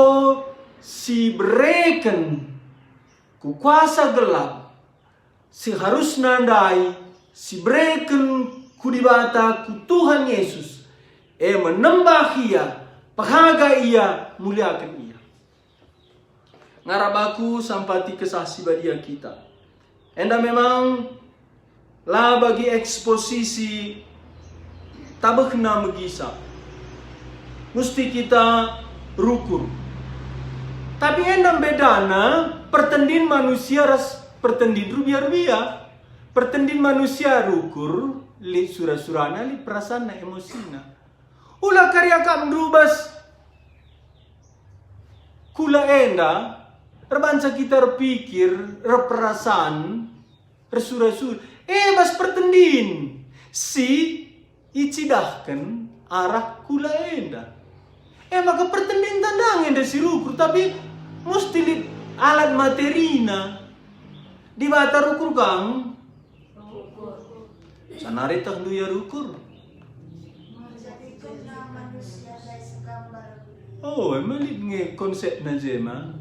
sibereken ku kuasa gelap, seharusna ndai sibereken ku Dibata, ku Tuhan Yesus, e me nembah Ia, pehaga Ia, muliaken Ia. Ngarap aku sampati Kesah Si Badia kita. Enda memang la bagi eksposisi tabehna megisa. Musti kita rukur. Tapi enda bedana pertendin manusia ras pertendin rubia-rubia. Pertendin manusia rukur, lit sura-surana, lit perasanna, emosina. Ula kari akapndu bas kula enda, erbanca kita erpikir, erperasan, ersura-sura. E bas pertendin si icidahken arah kula enda. E maka pertendin tandang enda si rukur, tapi musti lit alat materina. Dibata rukur kang? Sanari tehndu ia rukur? Oh, emang lit nge konsepna jema.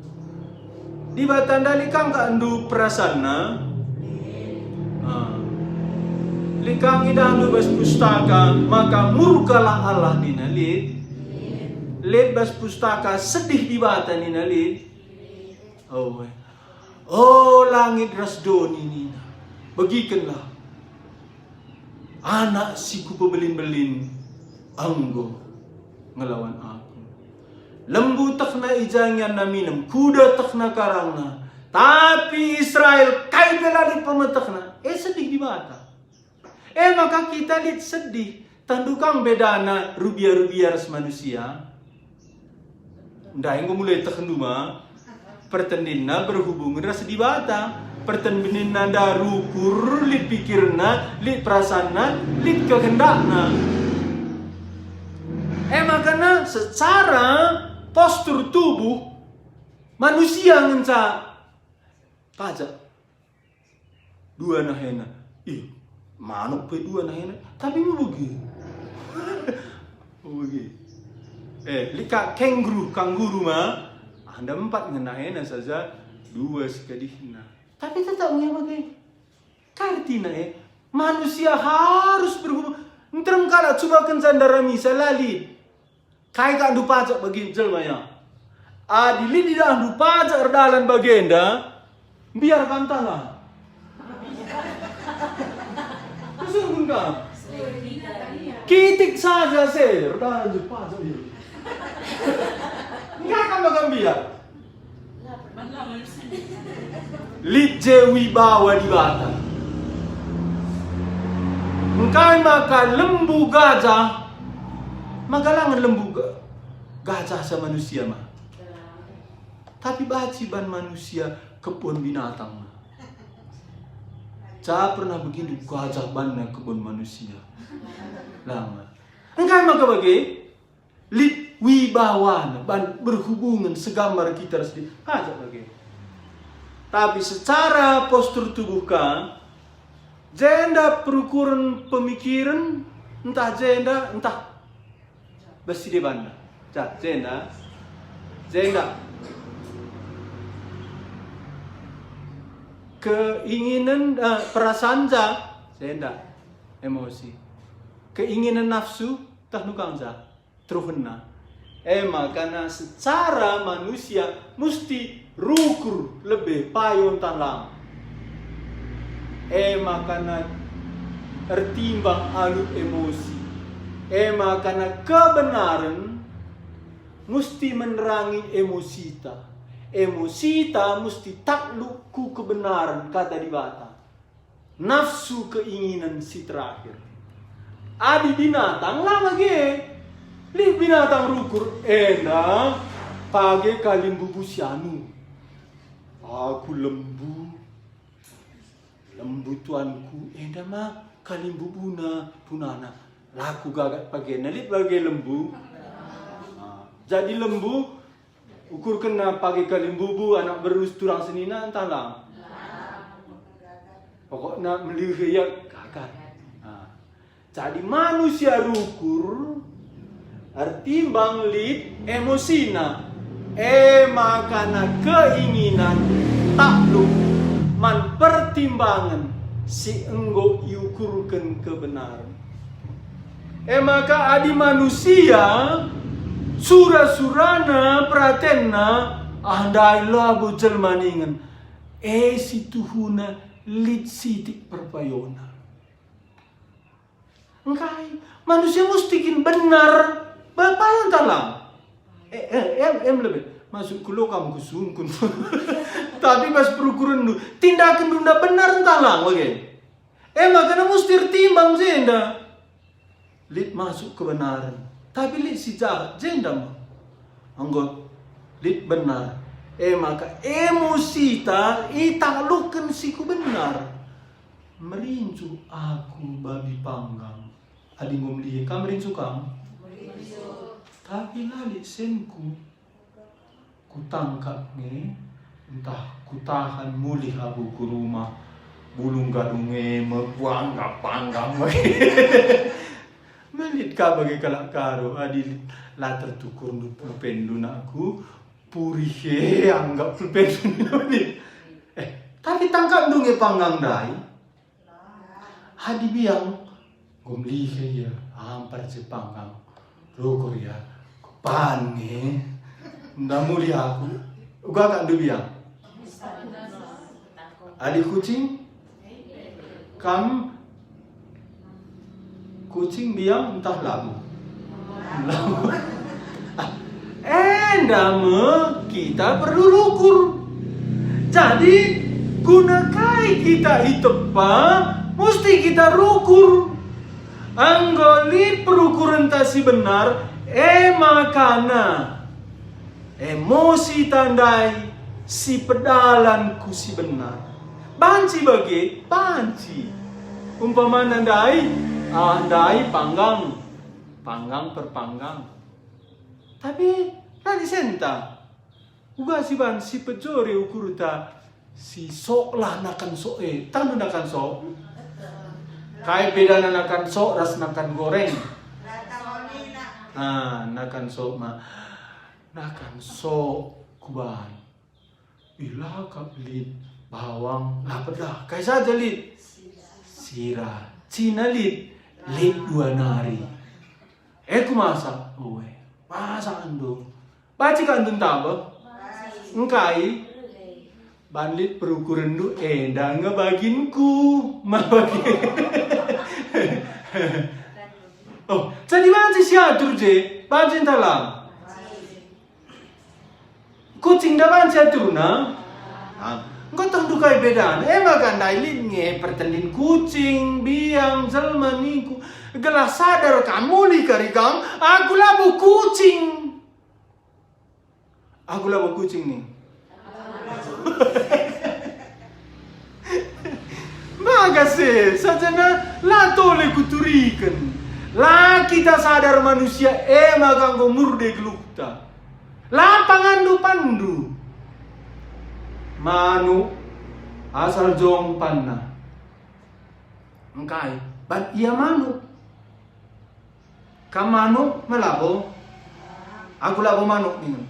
Dibata ndali kang ka ndu perasanna? Ah. Lit kang idahndu bas pustaka, maka murkalah Allah nina lit? Lit bas pustaka sedih Dibata nina lit? Oh, eh. O langit ras doni nina, begikenlah. Anak si kupebelin-belin enggo ngelawan aku. Lembu tehna i jangianna minem, kuda tehna karangna. Tapi Israel kai pe la lit pemetehna. E sedih Dibata. E maka kita lit sedih. Tehndu kang bedana rubia-rubia ras manusia? Ndai enggo mulai tehndu ma? Pertendinna berhubungen ras Dibata. Pertendinna nda rukur, lit pikirna, lit perasanna, lit kehendakna. E makana secara postur tubuh manusia ngenca pajak. Dua nahena. Ih, manuk pe dua nahena, tapi mebegi. Mebegi. Eh, lit ka kenguru, kangguru ma. Ah, enda empat nge nahena saja. Dua sikadihna. Tapi tetap nge bage. Kai ertina, e? Manusia harus berhubung. Nterem kalak cubakenca ndaramisa, la lit. Kai kak ndu pajak bagi jelma, ya? Adi lit idahndu pajak erdalan bagenda, mbiar kam tah la? Kusungkun kam. Kitik saja se, erdalan je pajak dia. Enggak kam bakal mbiar. Lit je wibawa Dibata. Engkai maka lembu gajah, maka la nge lembu ga-, gajah sa manusia ma. Tapi banci ban manusia kebon binatang ma. Ja pernah begindu gajah banna kebon manusia? La ma. Engkai maka bage? Lit wibawana, ban berhubungen segambar kita ras dia. Ajak bage. Tapi secara postur tubuh ka, jenda perukuren pemikiren, ntah jenda, ntah besi debana. Ja, jenda. Jenda. Keinginen, eh, perasaan ja, jenda. Emosi. Keinginen nafsu, tah nukang ja. Teruhenna. E maka na secara manusia musti rukur lebe payo ntah lang. E maka na ertimbang alu emosi. E maka na kebenaren musti menerangi emosita. Emosita musti takluk ku kebenaren kata Dibata. Nafsu keinginen si terakhir. Adi binatang la bage. Lit binatang rukur enda page kalimbubu si anu. Aku lembu, lembu tuanku, enda ma kalimbubuna punana. La kugagat pagena, lit bage lembu. Ah, jadi lembu ukurkenna page kalimbubu, anak beru, turang senina, ntah lang? Pokokna melihe ia gagat. Nah, jadi manusia rukur ertimbang lit emosina, e maka na keinginan takluk man pertimbangan si enggo iukurken kebenaren. E maka adi manusia sura-surana peratenna, ah, ndai labo jelma ningen, e si tuhuna lit sitik perpayona. Engkai manusia musti kin benar, ba-, payo ntah lang? Eh, eh, em, em lebe. Masuk kulo kam kusungkun. Tapi bas perukurenndu, tindakenndu enda benar ntah lang bage? E maka na musti ertimbang jenda. Lit masuk kebenaren, tapi lit si jahat jenda me. Enggo lit benar, e maka emosita itaklukken si ku benar. Merincuh aku babi panggang. Adi enggo melihe kam, merincuh kam? Tapi la lit senku. Kutangkap nge, ntah kutahan mulih aku ku rumah. Bulung gadung e me kuanggap panggang. Melit ka bage kalak Karo, adi la tertukurndu pulpenndu nakku, purih e anggap pulpenndu. Eh, tapi tangkapndu nge panggang ndai. Adi biang, enggo melihe ia, ampar je panggang. Rukur ia, kupan nge. Enda mulih aku. Uga kak ndu biang? Adi kucing? Kam kucing biang ntah labu? Labu. Enda me kita perlu rukur. Jadi, guna kai kita itepa, musti kita rukur. Enggo lit perukurenta si benar, e makana emosita ndai si pedalan ku si benar. Banci bage, banci. Umpamana ndai, ah, ndai panggang, panggang perpanggang. Tapi la disenta. Uga si ban si pejore ukurta, si sok lah nakan sok e. Tangdu nakan sok? Kai bedana nakan sok ras nakan goreng? Ah, nakan sok ma. Nakan sok kuban. Ih, la kap lit bawang, la pedah. Kai saja lit? Sira. Cina lit, lit dua nari. Eh, ku masak. Oe, masak endo. Banci ka endo ntaba? Engkai? Ban lit perukurenndu enda nge baginku. Ma bagi. Oh, jadi banci si atur je, banci ntah la? Kucing nda banci aturna? Ah, enggo teh ndukai bedana. E maka ndai lit nge pertendin kucing, biang, jelma ningku. Gelah sadar kam muli kari kam, aku labo kucing. Aku labo kucing ning. Maka se, sajana la tole kuturiken. La kita sadar manusia, e maka enggo murde geluhta. La panganndu panndu. Manuk asal jong panna. Engkai? Ban ia manuk. Kam manuk me labo? Aku labo manuk ningen.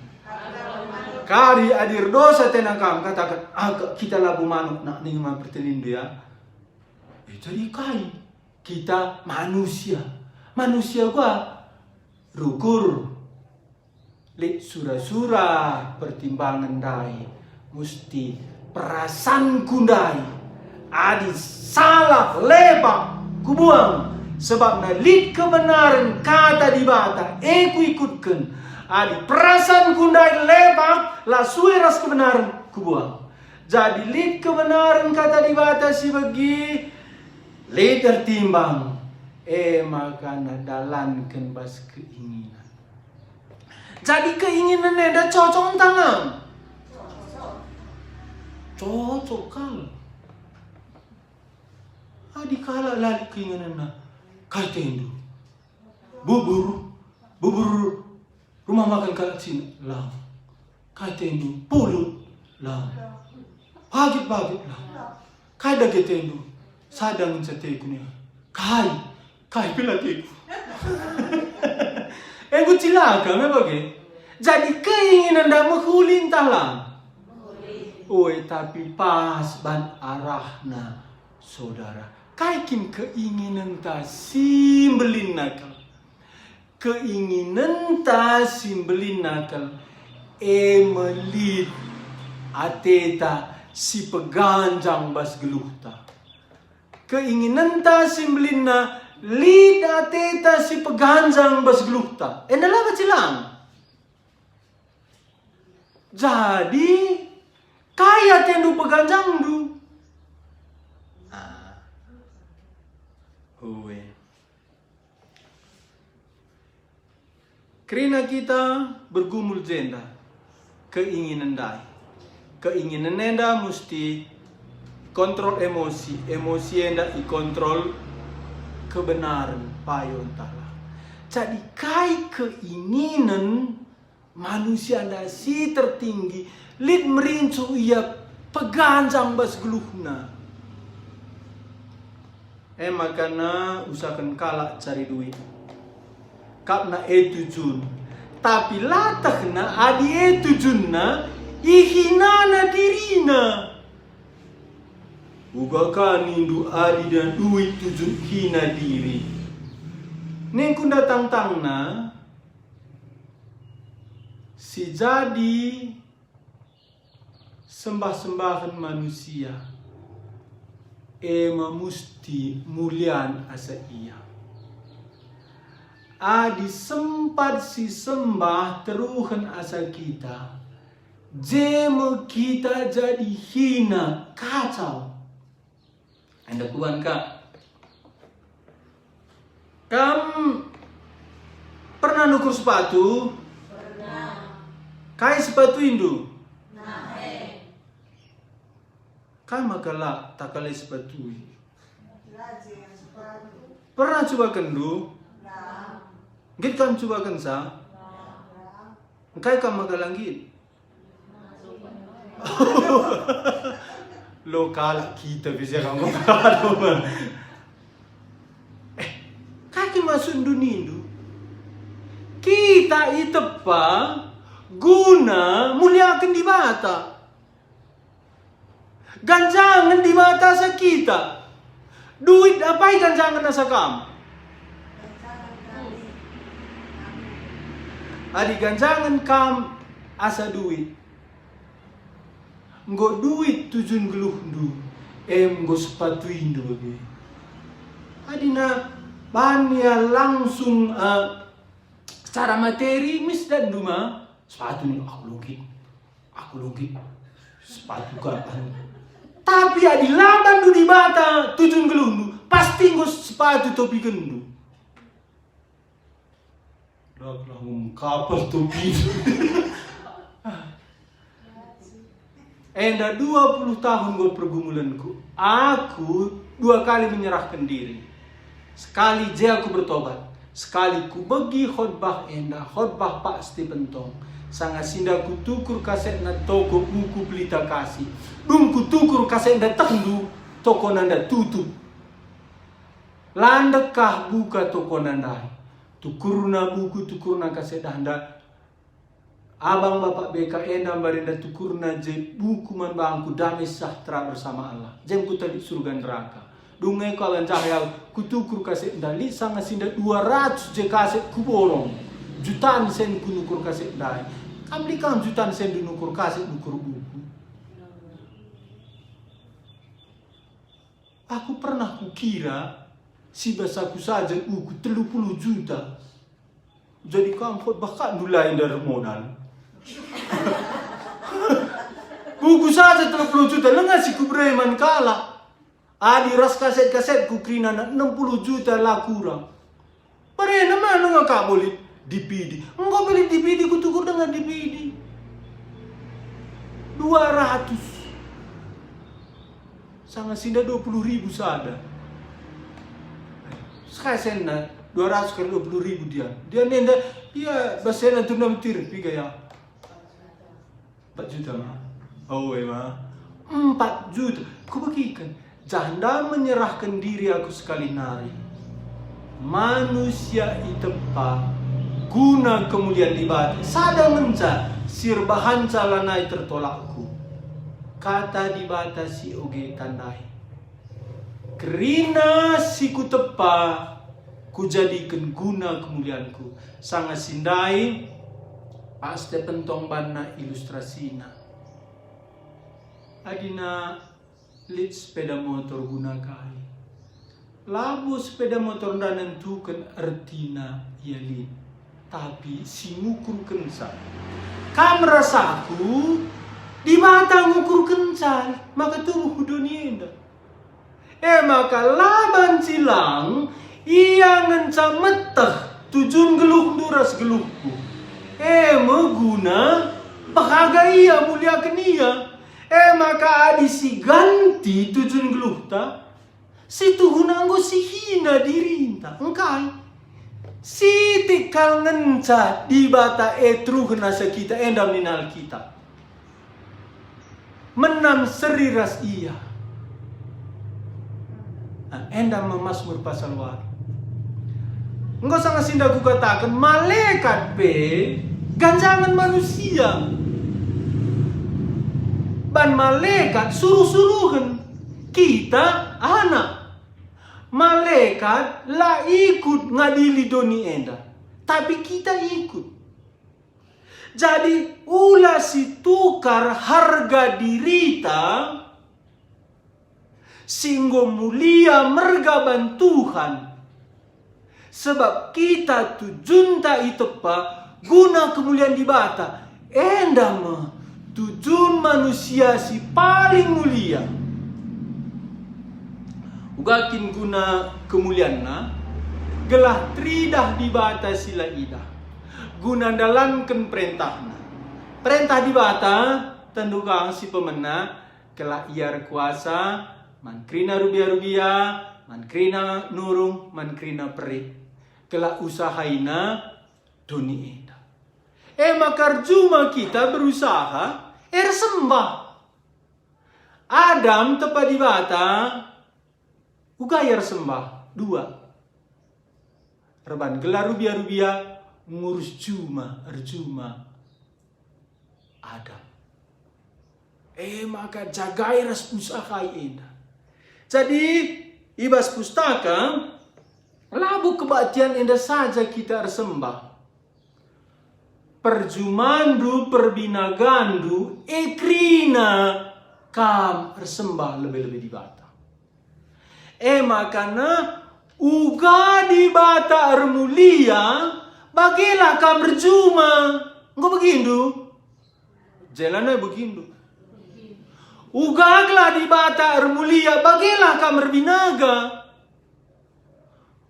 Kari adi erdosa tena kam kataken, "Aga kita labo manuk nak ningen man pertendin dia." Eh, jadi kai? Kita manusia. Manusia gua rukur. Lit sura-sura pertimbangen ndai, musti perasanku ndai. Adi salah lepak kubuang, sebabna lit kebenaren kata Dibata, e kuikutken. Adi perasanku ndai lepak, la sue ras kebenaren kubuang. Jadi lit kebenaren kata Dibata si begi, lit ertimbang, e maka nadalanken bas keinginan. Jadi keinginan enda cocok ntah lang? Cocok kal. Adi kalak la lit keinginanna, kai tendu? Bubur, bubur rumah makan kalak Cina, lang. Kai tendu? Pulut, lang. Pagit-pagit, lang. Kai dage tendu? Sada ngenca teku nia. Kai? Kai pe la teku. Enggo cilaka me bage. Jadi keinginan nda mehuli ntah lang? Oe, tapi pas ban arahna, saudara. Kai kin keinginenta si mbelin nakal? Keinginenta si mbelin nakal, e me lit ateta si peganjang bas geluhta. Keinginenta si mbelinna lit ateta si peganjang bas geluhta. Enda la banci lang. Jadi, kai atendu peganjangndu? Ah. Ue. Kerina kita bergumul jenda, keinginan ndai. Keinginan enda musti kontrol emosi, emosi enda ikontrol kebenaren, payo ntah la. Jadi kai keinginan manusia enda si tertinggi, lit merincuh ia peganjang bas geluhna. E maka na usaken kalak cari duit. Kap na e tujun. Tapi la tehna adi e tujunna ihinana dirina. Uga ka nindu adi na duit tujun hina diri. Ningku ndatang-tangna si jadi sembah-sembahen manusia, e me musti mulian asa ia. Adi sempat si sembah teruhen asa kita, je me kita jadi hina, kacau. Enda kuban ka. Kam pernah nukur sepatu? Pernah. Kai sepatu indu? Nahe. Kai maka la takale sepatu i? Pernah cubaken ndu? Pernah. Nggit kam cubaken sa? Pernah. Engkai kam maka la nggit? Lo kalak kita bisa kamu. Eh, kai kin maksudndu nindu? Kita itepa guna muliaken Dibata. Ganjangen Dibata asa kita. Duit apai ganjangen asa kam? Adi ganjangen kam asa duit, enggo duit tujun geluhndu, em enggo sepatuindu bage. Adina ban ia langsung, eh, secara materi, mis datndu ma, sepatu ni aku lungkit, aku lungkit, sepatu kan anu. Tapi adi la bandu Dibata tujun geluhndu, pasti enggo sepatu topikenndu. Daklah ngumkapal topi. Enda dua puluh tahun enggo pergumulenku. Aku dua kali menyerahken diri. Sekali je aku bertobat. Sekali kubegi khotbah enda, khotbah Pak Stephen Tong. Sanga si enda kutukur kasetna toko buku Pelita Kasih. Dung kutukur kasetna tehndu, tokona enda tutup. La ndekah buka tokona ndai. Tukurna buku, tukurna kasetna enda. Abang Bapak B K enda mbarenda tukurna je buku man bangku Damai Sejahtera Bersama Allah. Jem kuta lit surga neraka. Dung e kualah njahe aku, kutukur kasetna lit sanga si enda dua ratus je kaset kuborong. Jutan sen kunukur kaset ndai. Kam lit kam jutan sen nukur kaset, nukur buku. Aku pernah kukira si bas aku saja buku telu puluh juta. Jadi kam khotbah ka ndulai ndar modal. Buku saja telu puluh juta, langa si kubere man kalak. Adi ras kaset-kasetku kerina enem puluh juta la kurang. Barena ma nge ka lit D V D. Enggo lit D V D, kutukur denga D V D. Dua ratus. Sanga si enda dua puluh ribu sada. Sekai senna, dua ratus kali dua puluh ribu dia. Dia nenda, ia bas senna tuna metir, piga ya? Empat juta ma? Oh, e ma. Empat juta. Kubegiken. Janda menyerahken diri aku sekali nari. Manusia itepa guna kemulian Dibata. Sada ngenca si erbahanca lanai tertolakku. Kata Dibata si oge tandai. Kerina si kutepa, kujadiken guna kemulianku. Sanga si ndai, Pak Stephen Tong banna ilustrasina. Adina lit sepeda motor guna kai? Labo sepeda motor enda nentuken ertina ia lit, tapi si ngukurkenca. Kam ras aku, Dibata ngukurkenca maka tubuh ku doni enda. E maka la banci lang ia ngenca meteh tujun geluhndu ras geluhku. E me guna pehaga ia, muliaken ia. E maka adi siganti tujun geluhta, situhuna enggo sihina dirinta. Engkai? Sitik kal ngenca Dibata e teruhen asa kita, enda min Alkitab. Menam seri ras ia. Nah, enda me Masmur pasal walu. Enggo sanga si enda kukataken, malekat pe ganjangen manusia. Ban malekat suruh-suruhen, kita anak. Malekat la ikut ngadili doni enda, tapi kita ikut. Jadi, ula situkar harga dirita si enggo mulia merga ban Tuhan. Sebab kita tujunta itepa guna kemulian Dibata, enda me tujun manusia si paling mulia. Uga kin guna kemulianNa, gelah teridah Dibata si la idah, guna ndalanken perentahNa. Perentah Dibata, tentu kang si pemena, gelah ia erkuasa man kerina rubia-rubia, man kerina nurung, man kerina perik, gelah usahaina doni enda. E maka erjuma kita berusaha ersembah. Adam tepa Dibata, uga ia ersembah, dua. Erban gelar rubia-rubia ngurus juma, erjuma Adam. E maka jagai ras usahai enda. Jadi, i bas pustaka, labo kebaktian enda saja kita ersembah. Perjumandu, perbinagandu, e kerina kam ersembah lebe-lebe Dibata. E makana uga Dibata ermulia, bagelah kam erjuma. Enggo begindu? Jelana begindu. Uga gelah Dibata ermulia, bagelah kam erbinaga.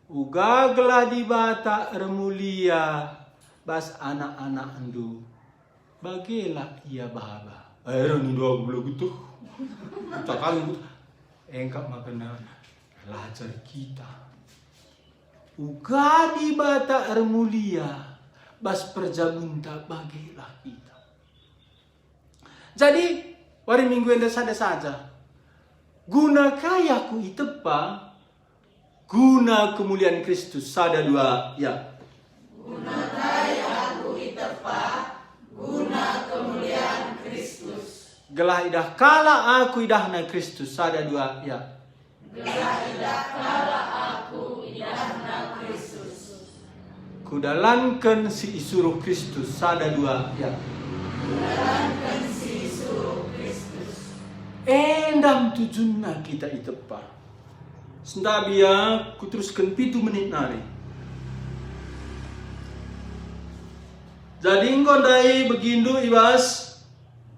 Uga gelah Dibata ermulia bas anak-anakndu, bagelah ia baba. Aero nindu aku bela getuh. Cakap aku. Engkap maka na lajar kita. Uga Dibata ermulia bas perjabunta, bagelah kita. Jadi, wari Minggu enda sada saja. Guna kai aku itepa? Guna kemulian Kristus. Sada, dua, ya. Guna kai aku itepa? Guna kemulian Kristus. Gelah idah kalak aku idahna Kristus. Sada, dua, ya. Gelah idah kalak aku idahna Kristus. Kudalanken si isuruh Kristus. Sada, dua, ya. Kudalanken si isuruh Kristus. Enda tujunna kita itepa. Sentabi ya, kuterusken pitu menit nari. Jadi enggo ndai begindu i bas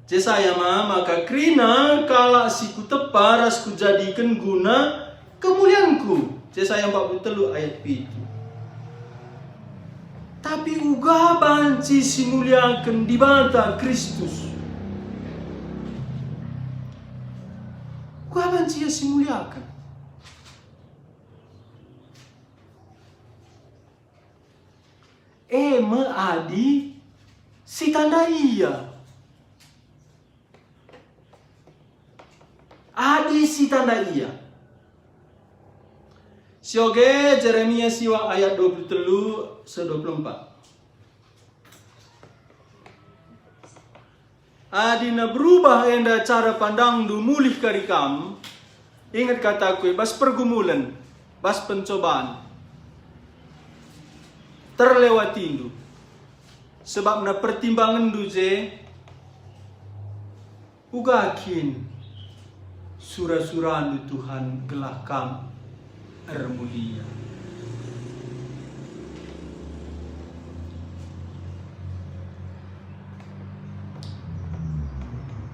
Jesaya ma maka kerina kalak si kutepa ras kujadiken guna kemulianku. Jesaya empat puluh telu ayat pitu. Tapi uga banci simuliaken Dibata Kristus. Uga banci ia simuliaken. E me adi sitandai ia. Adi sitandai ia. Sioge Jeremia siwa ayat dua puluh telu seh dua puluh empat. Adi na berubah enda cara pandangndu mulih kari kam, inget kataku e, bas pergumulen, bas pencoban, terlewatindu, sebabna pertimbangenndu je, uga kin sura-surandu Tuhan gelah kam ermulia.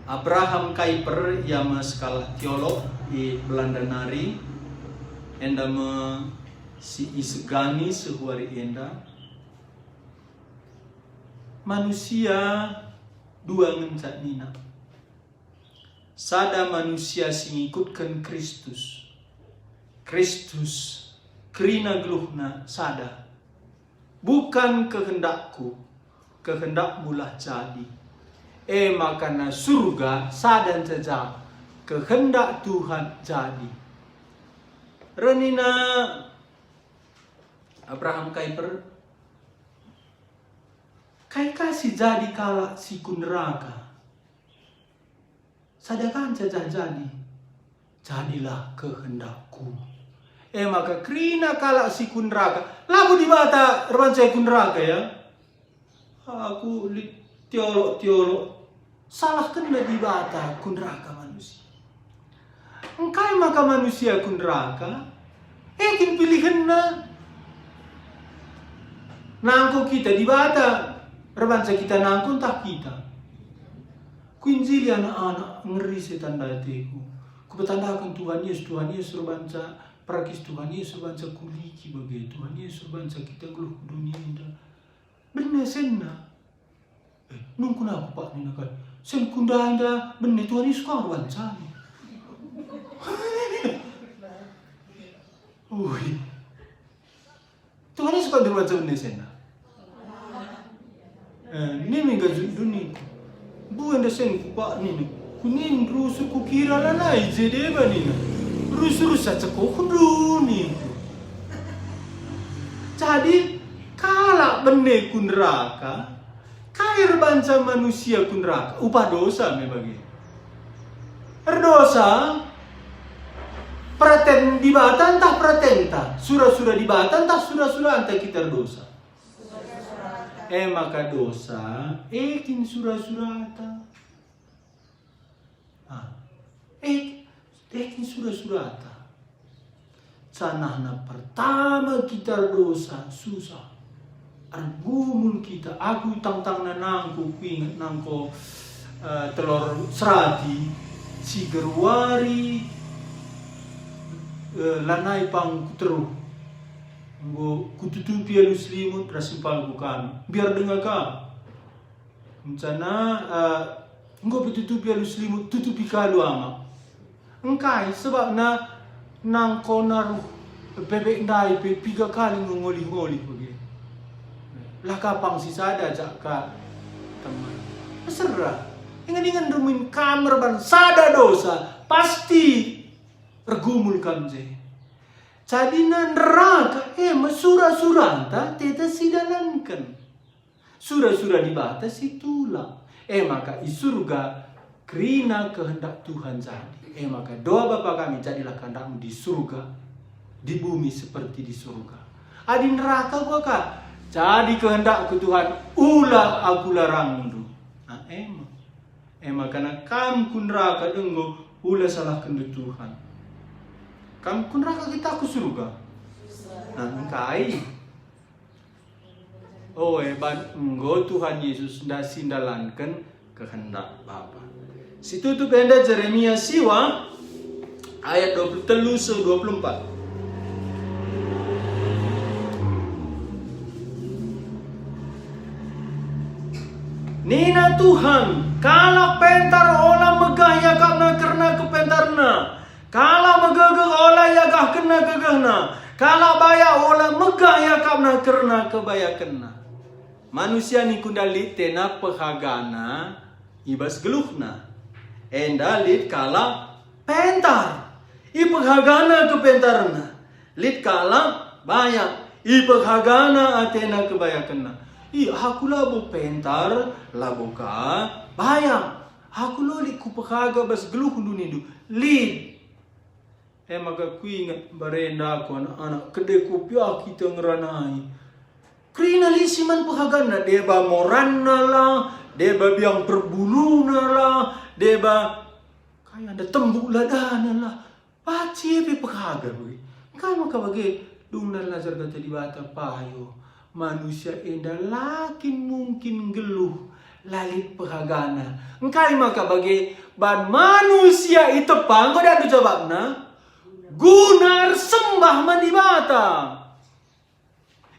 Abraham Kuyper, ia me sekalak teolog i Belanda nari, enda me si isegani seh wari enda. Manusia dua ngenca nina. Sada manusia si ngikutken Kristus. Kristus, kerina geluhna sada. Bukan kehendakku, kehendakmulah jadi. E maka na surga sada ncaja, kehendak Tuhan jadi. Renina Abraham Kuyper, kai ka si jadi kalak si ku neraka? Sada ka ncaja jadi, jadilah kehendakku. E maka kerina kalak si ku neraka, labo Dibata erbanca ku neraka, ya. Aku lit teolog-teolog, salahkenna Dibata ku neraka manusia. Engkai maka manusia ku neraka? E kin pilihenna? Nangko kita Dibata, erbanca kita nangko ntah kita. Kuinjili anak-anak, ngeri setan dateku. Kupetandaken Tuhan Yesus, Tuhan Yesus erbanca perakis, Tuhan Yesus erbanca kuliki bage, Tuhan Yesus erbanca kita geluh ku dunia enda. Bene senna. Eh, nungkun aku, Pak, nina kai. Sen kundai enda bene Tuhan Yesus kang erbanca. Ui. Tuhan Yesus kang erbanca bene senna. Eh, nina mingga duniku. Bue enda sen ku, Pak, nina. Kunin rusur kukira lanai je deba nina. Rusur saja ko kunduniku. Jadi, kalak bene ku neraka, kai erbanca manusia ku neraka? Upah dosa me bage. Erdosa, peraten Dibata ntah peratenta, sura-sura Dibata ntah sura-suranta kita erdosa. E maka dosa, e kin sura-surata. Ah, e, e kin sura-surata. Janahna pertama kita erdosa, susah. Ergumul kita, aku tangtangna nangko, kuinget nangko, eh, telor serati, si genduari, eh, lanai pang kuteruh. Enggo kututupi alu selimut ras sempalku kami. Mbiar denga ka. Ngenca, eh, enggo petutupi alu selimut, tutupi ka alu ama. Engkai sebabna nangko naruh bebek ndai pe piga kali enggo ngolih-ngolih bage. La ka pang sisada jak ka teman. Mesera. Ingen-ingen rumin kam erban sada dosa, pasti ergumul kam je. Jadina neraka e me sura-suranta teta sidalanken. Sura-sura Dibata si tulak. E maka i surga kerina kehendak Tuhan jadi. E maka doa Bapa kami, jadilah kehendakmu di surga, di bumi seperti di surga. Adi neraka gua ka, jadi kehendakku Tuhan, ula aku larangndu. Nah, e maka. E maka na kam ku neraka denggo, ula salahkenndu Tuhan. Kam ku neraka kita ku surga. Nah, engkai? Oh, e ban enggo Tuhan Yesus nda-, si ndalanken kehendak Bapa. Situtup enda Jeremia siwa ayat dua puluh telu seh dua puluh empat. Nina Tuhan, "Kalak pentar ola megah iakapna kerna kepentarna." Kalak megegeh ola iagahkenna gegehna, kalak bayak ola megah iakapna kerna kebayakenna. Manusia ningkunda lit tena pehagana i bas geluhna. Enda lit kalak pentar, ipehagana kepentarna. Lit kalak bayak, ipehagana atena kebayakenna. Ih, aku labo pentar, labo ka bayak. Aku la lit kupehaga bas geluhndu, nindu, lit. E maka kuinget mbarenda aku anak-anak, kede kupiah kita ngeranai. Kerina lit si man pehaganna, deba moranna la, deba biang perbuluna la, deba kai enda tembuk ladana la. Paci e pe pehaga bage. Engkai maka bage? Dungna erlajar kata Dibata, payo, manusia enda la kin mungkin nggeluh, la lit pehagana. Engkai maka bage? Ban manusia itepa, enggo datndu jabapna, guna ersembah man Dibata.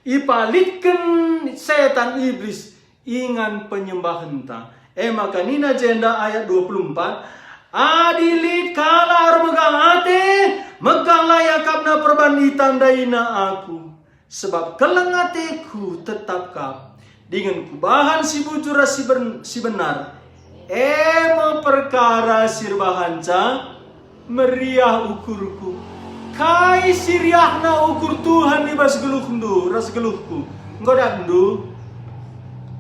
Ipalitken setan Iblis ingan penyembahenta. E maka nina jenda ayat dua puluh empat, "Adi lit kalak ermegah ate, megahlah iakapna perban itandaina Aku. Sebab keleng ateKu tetap kap, dingen Kubahan si bujur ras si ben-, si benar." E me perkara si erbahanca meriah ukurku. Kai si riahna ukur Tuhan i bas geluhndu ras geluhku? Enggo datndu?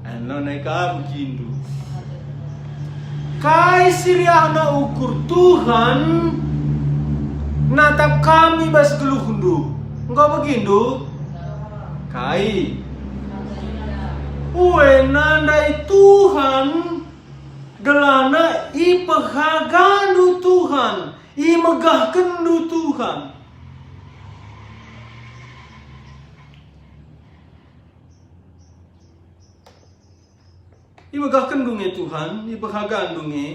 Eno nai ka begindu. Kai si riahna ukur Tuhan natap kam i bas geluhndu? Enggo begindu? Kai? Ue nandai Tuhan. Gelahna ipehagandu Tuhan, imegahkenndu Tuhan. Imegahkenndu nge Tuhan, ipehagandu nge.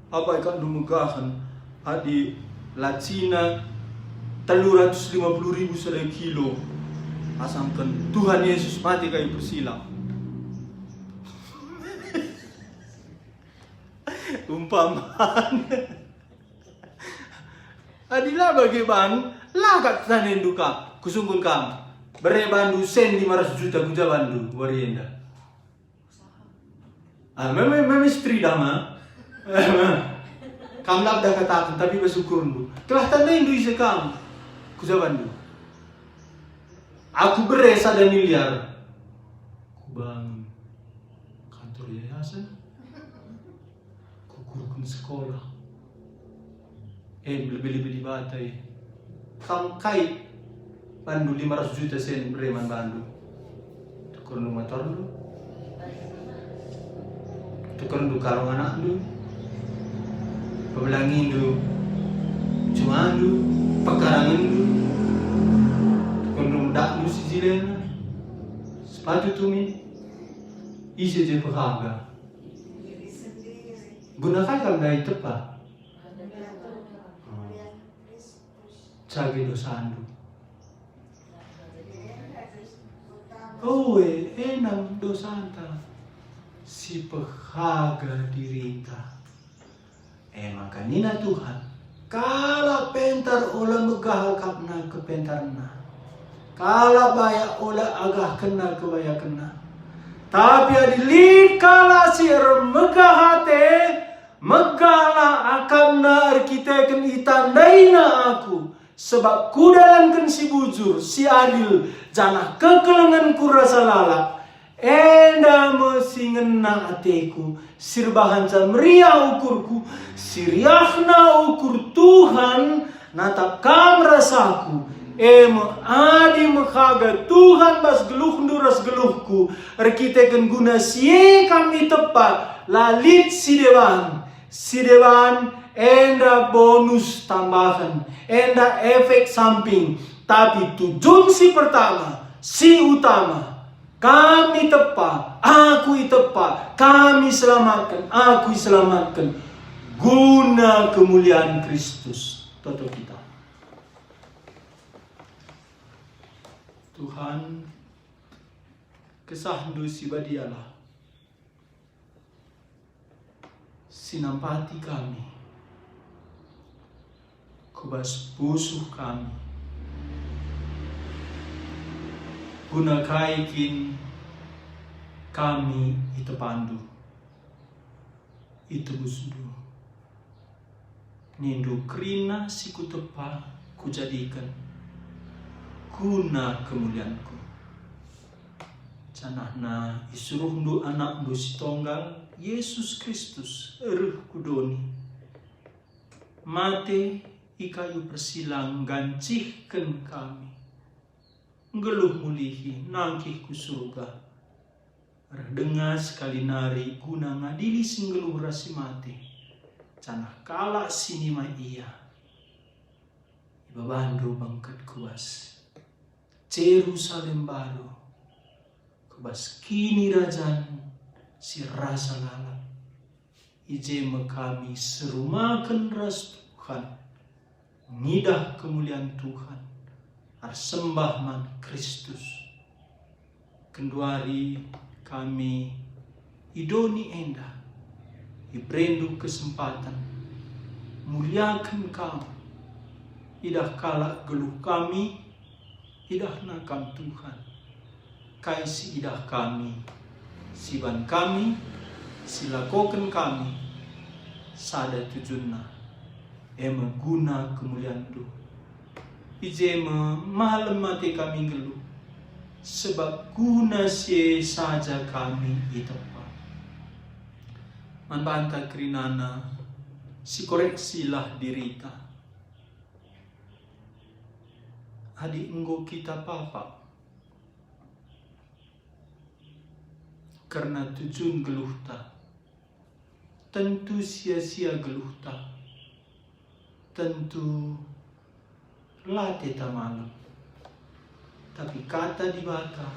Apa ikapndu megahen adi lacina telu ratus lima puluh ribu sada kilo, asangken Tuhan Yesus mate kayu persilang? Umpaman. Adi la bage ban, la kap tanendu kap, kusungkun kam. Bere bandu sen lima ratus juta, kuja bandu wari enda? Ah, meme, meme istri dama. Kam la dah kataken, tapi bas ukurndu. Telah tanendu ise kam. Kuja bandu? Aku bere sada miliar. Kubangun kantor yayasan. Kukuruk sekolah. Eh, lebih-lebih Dibata, eh. Kam kai bandu lima ratus juta sen bere man bandu? Tukurndu motorndu? Tukurndu kalung anakndu? Pebelangindu cumandu? Pekarangenndu? Tukurndu medakndu si jilena? Sepatu tumin? Ise je pehaga? Guna kai kam ndai tepa? Cage dosandu. Oe, enam dosanta si pehaga dirinta. E maka nina Tuhan, "Kalak pentar ola megah akapna kepentarna, kalak bayak ola agahkenna kebayakenna. Tapi adi lit kalak si ermegah ate, megahlah akapna erkiteken itandaina Aku, sebab Kudalanken si bujur, si adil, janah kekelengenKu rasa lalap. Enda me si ngena ateKu, si erbahanca meriah ukurKu, si riahna ukur Tuhan natap kam ras Aku. E me, adi mehaga Tuhan bas geluhndu ras geluhku, erkiteken guna si e kam itepa, la lit si deban, si deban enda bonus tambahen, enda efek samping. Tapi tujun si pertama, si utama, kami tepa, aku itepa, kami selamatken, aku iselamatken, guna kemulian Kristus. Toto kita. Tuhan, KesahNdu si badialah si nampati kami ku bas pusuh kami. Guna kai kin kami itepaNdu, itebusNdu? Nindu, "Kerina si kutepa kujadiken guna kemulianKu." Janahna isuruhNdu AnakNdu si Tonggal, Yesus Kristus, reh ku doni. Mate i kayu persilang nggancihken kami. Nggeluh mulihi, nangkih ku Surga. Reh denga sekali nari guna ngadili si nggeluh ras si mate, janah kalak si nimai Ia. IbabanNdu bengket ku bas Jerusalem Baru, ku bas kinirajan si rasa lalap. I je me kami serumaken ras Tuhan, ngidah kemulian Tuhan, ersembah man Kristus. Genduari kami i doni enda, ibereNdu kesempaten muliaken Kam, idah kalak geluh kami, idahna Kam Tuhan. Kai si idah kami, si ban kami, si lakoken kami, sada tujunna, e me guna kemulianNdu. I je me malem ate kami nggeluh, sebab guna si e saja kami itepa. Man banta kerinana, sikoreksilah dirita. Adi enggo kita papa kerna tujun geluhta, tentu sia-sia geluhta, tentu la ateta malem. Tapi Kata Dibata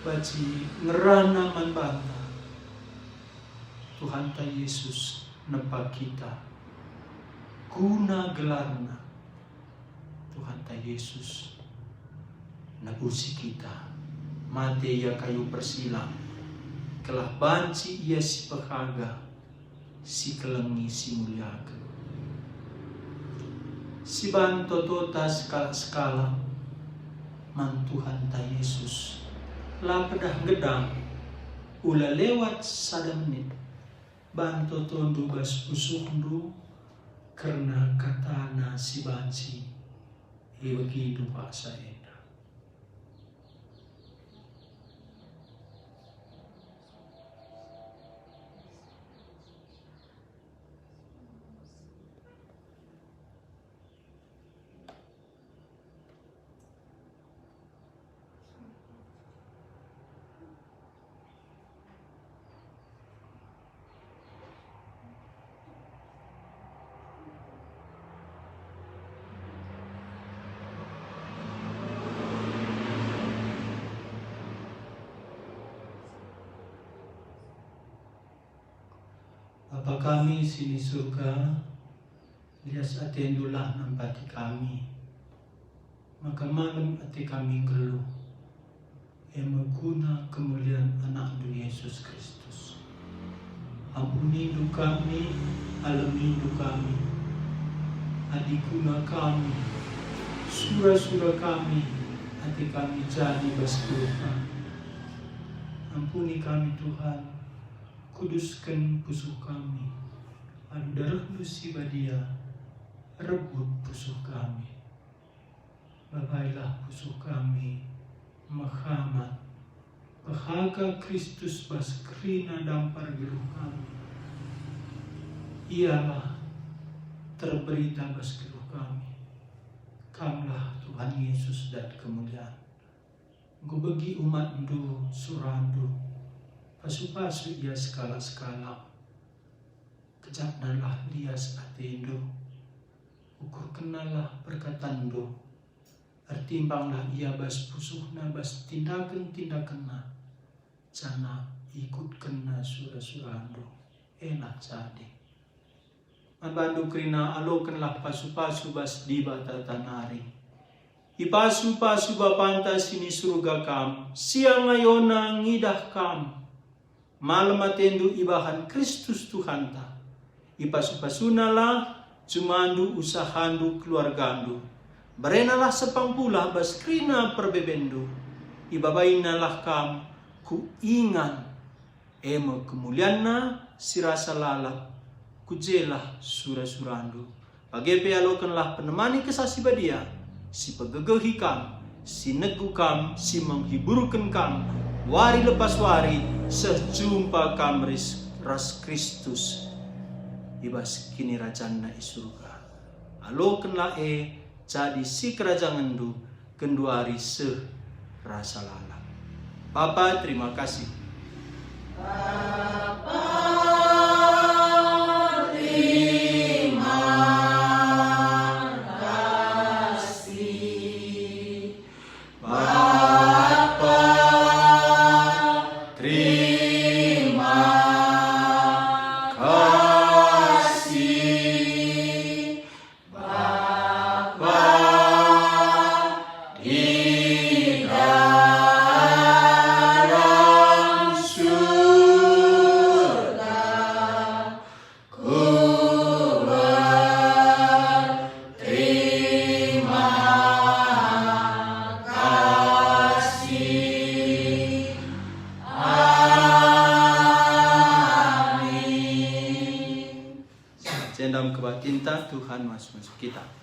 banci ngerana man banta. Tuhanta Yesus nempa kita guna gelarNa. Tuhanta Yesus nebusi kita, mate Ia kayu persilang, gelah banci Ia si pehaga, si kelengi, si muliaken. Si ban totota sekalak-sekalak man Tuhanta Yesus, la pedah nggedah, ula lewat sada menit, ban totondu bas pusuhndu kerna kataNa si banci ibegindu paksa enda. Bapa kami si ni Surga, lias atendulah nampati kami, maka malem ate kami nggeluh, e me guna kemulian Anakndu Yesus Kristus. Ampunindu kami, alemindu kami, adi guna kami, sura-sura kami, ate kami jadi bas geluh kami. Ampuni kami, Tuhan, kudusken pusuh kami, alu darehNdu si badia, rebut pusuh kami. Babailah pusuh kami, mehamat, pehaga Kristus bas kerina dampar geluh kami. Ialah terberita bas geluh kami. Kamlah Tuhan Yesus dat kemulian. Enggo begi umatNdu suraNdu, pasu-pasu ia sekalak-sekalak. Kejapkenlah lias atendu, ukurkenlah perkatanNdu, ertimbanglah ia bas pusuhna, bas tindaken-tindakenna, janah ikutkenna sura-suraNdu, elah jadi. Man bandu kerina alokenlah pasu-pasu bas Dibata nari. Ipasu-pasu Bapanta si ni Surga kam, siang ayona ngidah kam. Malem atendu ibahan Kristus Tuhanta. Ipasu-pasunalah jumandu, usahandu, keluargandu. Berenalah sepang pulah bas kerina perbebenndu. Ibabainalah kam ku ingan, e me kemulianNa si rasa lalap, ku jelah sura-surandu. Bage pe alokenlah penemani Kesah Si Badia, si pegegehi kam, si negu kam, si menghiburken kam, wari lepas wari, seh jumpa kam ris, ras Kristus i bas kinirajanNa i Surga. Alokenlah e jadi sikerajangenndu, genduari seh rasa lalap. Bapa, terima kasih. Bapa, terima kasih. Bapa, terima kasih. Bapa di dalam surga, ku berterima kasih. Amin. Jenda me kebaktinta, Tuhan masu-masu kita.